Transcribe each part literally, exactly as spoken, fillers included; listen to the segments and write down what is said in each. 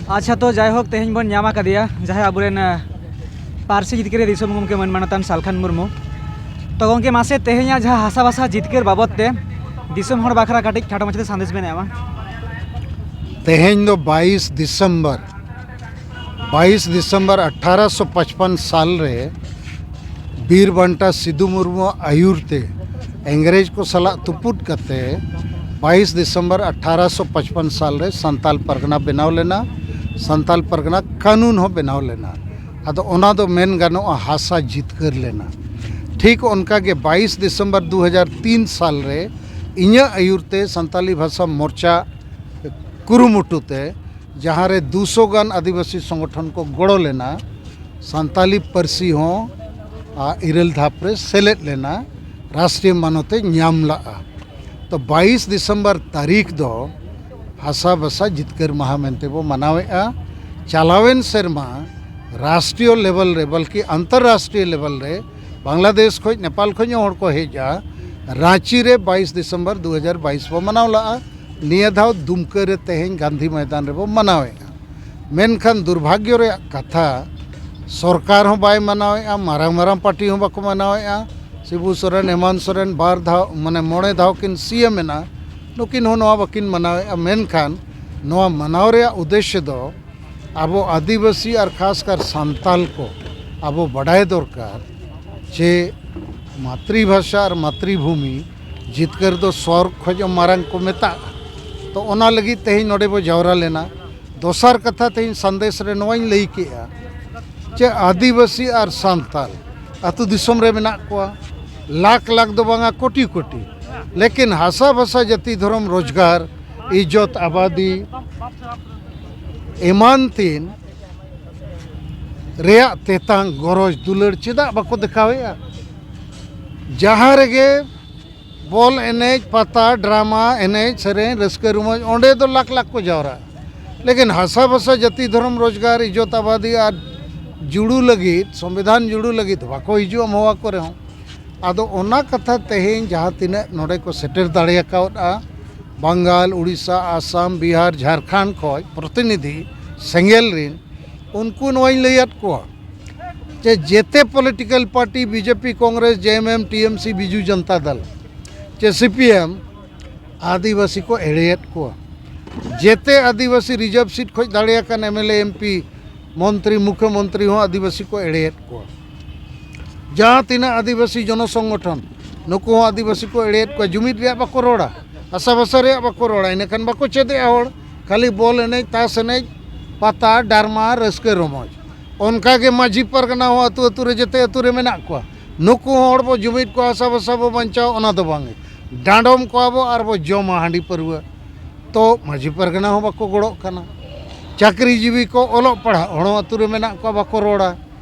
ᱟᱪᱪᱷᱟ, ᱛᱚ ᱡᱟᱭᱦᱳᱠ, ᱛᱮᱦᱮᱧ ᱵᱚᱱ ᱧᱟᱢ ᱟᱠᱟᱫᱮᱭᱟ ᱡᱟᱦᱟᱸᱭ ᱟᱵᱚᱨᱮᱱ, ᱟᱸ, ᱯᱟᱹᱨᱥᱤ ᱡᱤᱛᱠᱟᱹᱨᱤᱭᱟᱹ ᱫᱤᱥᱚᱢ ᱜᱚᱢᱠᱮ ᱢᱟᱹᱱ ᱢᱟᱱᱚᱛᱟᱱ ᱥᱟᱞᱠᱷᱟᱱ ᱢᱩᱨᱢᱩ᱾ ᱛᱚ ᱜᱚᱢᱠᱮ, ᱢᱟᱥᱮ ᱛᱮᱦᱮᱧᱟᱜ ᱡᱟᱦᱟᱸ ᱦᱟᱥᱟ ᱵᱷᱟᱥᱟ ᱡᱤᱛᱠᱟᱹᱨ ᱵᱟᱵᱚᱫ ᱛᱮ ᱫᱤᱥᱚᱢ ᱦᱚᱲ ᱵᱟᱠᱷᱨᱟ ᱠᱟᱹᱴᱤᱡ ᱠᱷᱟᱴᱚ ᱢᱟᱪᱷᱟᱛᱮ ᱥᱟᱸᱫᱮᱥ ᱵᱮᱱ ᱮᱢᱟ᱾ ᱛᱮᱦᱮᱧ ᱫᱚ ᱵᱟᱭᱤᱥ ᱰᱤᱥᱮᱢᱵᱚᱨ, ᱵᱟᱭᱤᱥ ᱰᱤᱥᱮᱢᱵᱚᱨ ᱟᱴᱷᱟᱨᱚᱥᱚ ᱯᱟᱸᱪᱯᱟᱱ ᱥᱟᱞ ᱨᱮ ᱵᱤᱨ ᱵᱟᱱᱴᱟ ᱥᱤᱫᱩ ᱢᱩᱨᱢᱩᱣᱟᱜ ᱟᱹᱭᱩᱨ ᱛᱮ ᱤᱝᱨᱮᱡᱽ ᱠᱚ ᱥᱟᱞᱟᱜ ᱛᱩᱯᱩᱫ ᱠᱟᱛᱮ ᱵᱟᱭᱤᱥ ᱰᱤᱥᱮᱢᱵᱚᱨ ᱟᱴᱷᱟᱨᱚᱥᱚ ᱯᱟᱸᱪᱯᱟᱱ ᱥᱟᱞ ᱨᱮ ᱥᱟᱱᱛᱟᱞ ᱯᱟᱨᱜᱟᱱᱟ ᱵᱮᱱᱟᱣ ᱞᱮᱱᱟ, ᱥᱟᱱᱛᱟᱞ ᱯᱟᱨᱜᱟᱱᱟ ᱠᱟᱹᱱᱩᱱ ᱦᱚᱸ ᱵᱮᱱᱟᱣ ᱞᱮᱱᱟ᱾ ᱟᱫᱚ ᱚᱱᱟ ᱫᱚ ᱢᱮᱱ ᱜᱟᱱᱚᱜᱼᱟ ᱦᱟᱥᱟ ᱡᱤᱛᱠᱟᱹᱨ ᱞᱮᱱᱟ᱾ ᱴᱷᱤᱠ ᱚᱱᱠᱟ ᱜᱮ ᱵᱟᱭᱤᱥ ᱰᱤᱥᱮᱢᱵᱚᱨ ᱫᱩ ᱦᱟᱡᱟᱨ ᱛᱤᱱ ᱥᱟᱞ ᱨᱮ ᱤᱧᱟᱹᱜ ᱟᱹᱭᱩᱨ ᱛᱮ ᱥᱟᱱᱛᱟᱞᱤ ᱵᱷᱟᱥᱟ ᱢᱳᱨᱪᱟ ᱠᱩᱨᱩᱢᱩᱴᱩ ᱛᱮ, ᱡᱟᱦᱟᱸ ᱨᱮ ᱫᱩᱥᱚ ᱜᱟᱱ ᱟᱹᱫᱤᱵᱟᱹᱥᱤ ᱥᱚᱝᱜᱚᱴᱷᱚᱱ ᱠᱚ ᱜᱚᱲᱚ ᱞᱮᱱᱟ, ᱥᱟᱱᱛᱟᱞᱤ ᱯᱟᱹᱨᱥᱤ ᱦᱚᱸ, ᱟ, ᱤᱨᱟᱹᱞ ᱫᱷᱟᱯ ᱨᱮ ᱥᱮᱞᱮᱫ ᱞᱮᱱᱟ, ᱨᱟᱥᱴᱨᱤᱭᱚ ᱢᱟᱱᱚᱛ ᱮ ᱧᱟᱢ ᱞᱟᱜᱼᱟ᱾ ᱛᱚ ᱵᱟᱭᱤᱥ ᱰᱤᱥᱮᱢᱵᱚᱨ ᱛᱟᱹᱨᱤᱠᱷ ᱫᱚ ᱦᱟᱥᱟ ᱵᱷᱟᱥᱟ ᱡᱤᱛᱠᱟᱹᱨ ᱢᱟᱦᱟ ᱢᱮᱱᱛᱮ ᱵᱚ ᱢᱟᱱᱟᱣᱮᱫᱼᱟ᱾ ᱪᱟᱞᱟᱣᱮᱱ ᱥᱮᱨᱢᱟ ᱨᱟᱥᱴᱨᱤᱭᱚ ᱞᱮᱵᱮᱞ ᱨᱮ, ᱵᱚᱞᱠᱤ ᱟᱱᱛᱚᱨᱨᱟᱥᱴᱨᱤᱭᱚ ᱞᱮᱵᱮᱞ ᱨᱮ, ᱵᱟᱝᱞᱟᱫᱮᱥ ᱠᱷᱚᱱ, ᱱᱮᱯᱟᱞ ᱠᱷᱚᱱ ᱦᱚᱸ ᱦᱚᱲ ᱠᱚ ᱦᱮᱡᱼᱟ᱾ ᱨᱟᱸᱪᱤ ᱨᱮ ᱵᱟᱭᱤᱥ ᱰᱤᱥᱮᱢᱵᱚᱨ ᱫᱩ ᱦᱟᱡᱟᱨ ᱵᱟᱭᱤᱥ ᱵᱚ ᱢᱟᱱᱟᱣ ᱞᱟᱜᱼᱟ᱾ ᱱᱤᱭᱟᱹ ᱫᱷᱟᱣ ᱫᱩᱢᱠᱟᱹ ᱨᱮ ᱛᱮᱦᱮᱧ ᱜᱟᱱᱫᱷᱤ ᱢᱚᱭᱫᱟᱱ ᱨᱮᱵᱚ ᱢᱟᱱᱟᱣᱮᱫᱼᱟ᱾ ᱢᱮᱱᱠᱷᱟᱱ ᱫᱩᱨᱵᱷᱟᱜᱽᱭᱚ ᱨᱮᱭᱟᱜ ᱠᱟᱛᱷᱟ, ᱥᱚᱨᱠᱟᱨ ᱦᱚᱸ ᱵᱟᱭ ᱢᱟᱱᱟᱣᱮᱫᱼᱟ, ᱢᱟᱨᱟᱝ ᱢᱟᱨᱟᱝ ᱯᱟᱨᱴᱤ ᱦᱚᱸ ᱵᱟᱠᱚ ᱢᱟᱱᱟᱣᱮᱫᱼᱟ᱾ ᱥᱤᱵᱩ ᱥᱚᱨᱮᱱ, ᱦᱮᱢᱟᱱᱛ ᱥᱚᱨᱮᱱ ᱵᱟᱨ ᱫᱷᱟᱣ, ᱢᱟᱱᱮ ᱢᱚᱬᱮ ᱫᱷᱟᱣ ᱠᱤᱱ ᱥᱤ ᱮᱢ ᱮᱱᱟ, ᱱᱩᱠᱤᱱ ᱦᱚᱸ ᱱᱚᱣᱟ ᱵᱟᱹᱠᱤᱱ ᱢᱟᱱᱟᱣᱮᱫᱼᱟ᱾ ᱢᱮᱱᱠᱷᱟᱱ ᱱᱚᱣᱟ ᱢᱟᱱᱟᱣ ᱨᱮᱭᱟᱜ ᱩᱫᱽᱫᱮᱥᱥᱚ ᱫᱚ ᱟᱵᱚ ᱟᱹᱫᱤᱵᱟᱹᱥᱤ ᱟᱨ ᱠᱷᱟᱥᱠᱟᱨ ᱥᱟᱱᱛᱟᱞ ᱠᱚ ᱟᱵᱚ ᱵᱟᱰᱟᱭ ᱫᱚᱨᱠᱟᱨ ᱡᱮ ᱢᱟᱛᱨᱤᱵᱷᱟᱥᱟ ᱟᱨ ᱢᱟᱛᱨᱤᱵᱷᱩᱢᱤ ᱡᱤᱛᱠᱟᱹᱨ ᱫᱚ ᱥᱚᱨᱜᱽ ᱠᱷᱚᱱ ᱦᱚᱸ ᱢᱟᱨᱟᱝ ᱠᱚ ᱢᱮᱛᱟᱜᱼᱟ᱾ ᱛᱚ ᱚᱱᱟ ᱞᱟᱹᱜᱤᱫ ᱛᱮᱦᱮᱧ ᱱᱚᱰᱮ ᱵᱚ ᱡᱟᱣᱨᱟ ᱞᱮᱱᱟ᱾ ᱫᱚᱥᱟᱨ ᱠᱟᱛᱷᱟ, ᱛᱮᱦᱮᱧ ᱥᱟᱸᱫᱮᱥ ᱨᱮ ᱱᱚᱣᱟᱧ ᱞᱟᱹᱭ ᱠᱮᱜᱼᱟ ᱡᱮ ᱟᱹᱫᱤᱵᱟᱹᱥᱤ ᱟᱨ ᱥᱟᱱᱛᱟᱞ ᱟᱹᱛᱩ ᱫᱤᱥᱚᱢ ᱨᱮ ᱢᱮᱱᱟᱜ ᱠᱚᱣᱟ, ᱞᱟᱠᱷ ᱞᱟᱠᱷ ᱫᱚ ᱵᱟᱝᱟ, ᱠᱳᱴᱤ ᱠᱳᱴᱤ, ᱞᱮᱠᱤᱱ ᱦᱟᱥᱟ ᱵᱷᱟᱥᱟ ᱡᱟᱹᱛᱤ ᱫᱷᱚᱨᱚᱢ ᱨᱳᱡᱽᱜᱟᱨ ᱤᱡᱽᱡᱚᱛ ᱟᱵᱟᱫᱤ ᱮᱢᱟᱱ ᱛᱤᱱ ᱨᱮᱭᱟᱜ ᱛᱮᱛᱟᱝ ᱜᱚᱨᱚᱡᱽ ᱫᱩᱞᱟᱹᱲ ᱪᱮᱫᱟᱜ ᱵᱟᱠᱚ ᱫᱮᱠᱷᱟᱣᱮᱫᱼᱟ? ᱡᱟᱦᱟᱸ ᱨᱮᱜᱮ ᱵᱚᱞ ᱮᱱᱮᱡ, ᱯᱟᱛᱟ, ᱰᱨᱟᱢᱟ, ᱮᱱᱮᱡ, ᱥᱮᱨᱮᱧ, ᱨᱟᱹᱥᱠᱟᱹ ᱨᱚᱢᱚᱡᱽ, ᱚᱸᱰᱮ ᱫᱚ ᱞᱟᱠᱷ ᱞᱟᱠᱷ ᱠᱚ ᱡᱟᱣᱨᱟᱜᱼᱟ᱾ ᱞᱮᱠᱤᱱ ᱦᱟᱥᱟ ᱵᱷᱟᱥᱟ, ᱡᱟᱹᱛᱤ, ᱫᱷᱚᱨᱚᱢ, ᱨᱳᱡᱽᱜᱟᱨ, ᱤᱡᱽᱡᱚᱛ ᱟᱵᱟᱫᱤ ᱟᱨ ᱡᱩᱲᱩ ᱞᱟᱹᱜᱤᱫ, ᱥᱚᱝᱵᱤᱫᱷᱟᱱ ᱡᱩᱲᱩ ᱞᱟᱹᱜᱤᱫ ᱵᱟᱠᱚ ᱦᱤᱡᱩᱜᱼᱟ ᱢᱚᱣᱟ ᱠᱚᱨᱮ ᱦᱚᱸ᱾ ᱟᱫᱚ ᱚᱱᱟ ᱠᱟᱛᱷᱟ ᱛᱮᱦᱮᱧ ᱡᱟᱦᱟᱸ ᱛᱤᱱᱟᱹᱜ ᱱᱚᱰᱮ ᱠᱚ ᱥᱮᱴᱮᱨ ᱫᱟᱲᱮ ᱟᱠᱟᱣᱫᱼᱟ, ᱵᱟᱝᱜᱟᱞ, ᱩᱲᱤᱥᱥᱟ, ᱟᱥᱟᱢ, ᱵᱤᱦᱟᱨ, ᱡᱷᱟᱲᱠᱷᱚᱸᱰ ᱠᱷᱚᱱ ᱯᱨᱚᱛᱤᱱᱤᱫᱷᱤ, ᱥᱮᱸᱜᱮᱞ ᱨᱤᱱ, ᱩᱱᱠᱩ ᱱᱚᱣᱟᱧ ᱞᱟᱹᱭᱟᱫ ᱠᱚᱣᱟ ᱡᱮ ᱡᱮᱛᱮ political party, BJP, Congress, JMM, TMC, Biju Janata Dal, ᱪᱮ ᱥᱤᱯᱤᱮᱢ, ᱟᱹᱫᱤᱵᱟᱹᱥᱤ ᱠᱚ ᱮᱲᱮᱭᱮᱫ ᱠᱚᱣᱟ᱾ ᱡᱮᱛᱮ ᱟᱹᱫᱤᱵᱟᱹᱥᱤ ᱨᱤᱡᱟᱨᱵᱷ ᱥᱤᱴ ᱠᱷᱚᱱ ᱫᱟᱲᱮᱭᱟᱠᱟᱱ ᱮᱢᱮᱞᱮ, ᱮᱢᱯᱤ, ᱢᱚᱱᱛᱨᱤ, ᱢᱩᱠᱷᱭᱚᱢᱚᱱᱛᱨᱤ ᱦᱚᱸ ᱟᱹᱫᱤᱵᱟᱹᱥᱤ ᱠᱚ ᱮᱲᱮᱭᱮᱫ ᱠᱚᱣᱟ᱾ ᱡᱟᱦᱟᱸ ᱛᱤᱱᱟᱹᱜ ᱟᱹᱫᱤᱵᱟᱹᱥᱤ ᱡᱚᱱᱚ ᱥᱚᱝᱜᱚᱴᱷᱚᱱ, ᱱᱩᱠᱩ ᱦᱚᱸ ᱟᱹᱫᱤᱵᱟᱹᱥᱤ ᱠᱚ ᱮᱲᱮᱭᱮᱫ ᱠᱚᱣᱟ᱾ ᱡᱩᱢᱤᱫ ᱨᱮᱭᱟᱜ ᱵᱟᱠᱚ ᱨᱚᱲᱟ, ᱟᱥᱟ ᱵᱷᱟᱥᱟ ᱨᱮᱭᱟᱜ ᱵᱟᱠᱚ ᱨᱚᱲᱟ, ᱤᱱᱟᱹᱠᱷᱟᱱ ᱵᱟᱠᱚ ᱪᱮᱫᱮᱜᱼᱟ ᱦᱚᱲ, ᱠᱷᱟᱹᱞᱤ ᱵᱚᱞ ᱮᱱᱮᱡ, ᱛᱟᱥ ᱮᱱᱮᱡ, ᱯᱟᱛᱟ, ᱰᱟᱨᱢᱟ, ᱨᱟᱹᱥᱠᱟᱹ ᱨᱚᱢᱚᱡᱽ᱾ ᱚᱱᱠᱟᱜᱮ ᱢᱟᱹᱡᱷᱤ ᱯᱟᱨᱜᱟᱱᱟ ᱦᱚᱸ ᱟᱹᱛᱩ ᱟᱹᱛᱩ ᱨᱮ, ᱡᱮᱛᱮ ᱟᱹᱛᱩ ᱨᱮ ᱢᱮᱱᱟᱜ ᱠᱚᱣᱟ᱾ ᱱᱩᱠᱩ ᱦᱚᱸ ᱦᱚᱲ ᱵᱚ ᱡᱩᱢᱤᱫ ᱠᱚᱣᱟ, ᱟᱥᱟ ᱵᱷᱟᱥᱟ ᱵᱚ ᱵᱟᱧᱪᱟᱣᱟ, ᱚᱱᱟ ᱫᱚ ᱵᱟᱝᱜᱮ᱾ ᱰᱟᱸᱰᱚᱢ ᱠᱚᱣᱟ ᱵᱚ ᱟᱨ ᱵᱚ ᱡᱚᱢᱟ ᱦᱟᱺᱰᱤ ᱯᱟᱹᱨᱣᱟᱹ᱾ ᱛᱚ ᱢᱟᱹᱡᱷᱤ ᱯᱟᱨᱜᱟᱱᱟ ᱦᱚᱸ ᱵᱟᱠᱚ ᱜᱚᱲᱚᱜ ᱠᱟᱱᱟ᱾ ᱪᱟᱹᱠᱨᱤ ᱡᱤᱵᱤ ᱠᱚ, ᱚᱞᱚᱜ ᱯᱟᱲᱦᱟᱜ ᱦᱚᱲ ᱦᱚᱸ ᱟᱹᱛᱩ ᱨᱮ ᱢᱮᱱᱟᱜ ᱠᱚᱣᱟ, ᱵᱟᱠᱚ ᱨᱚᱲᱟ᱾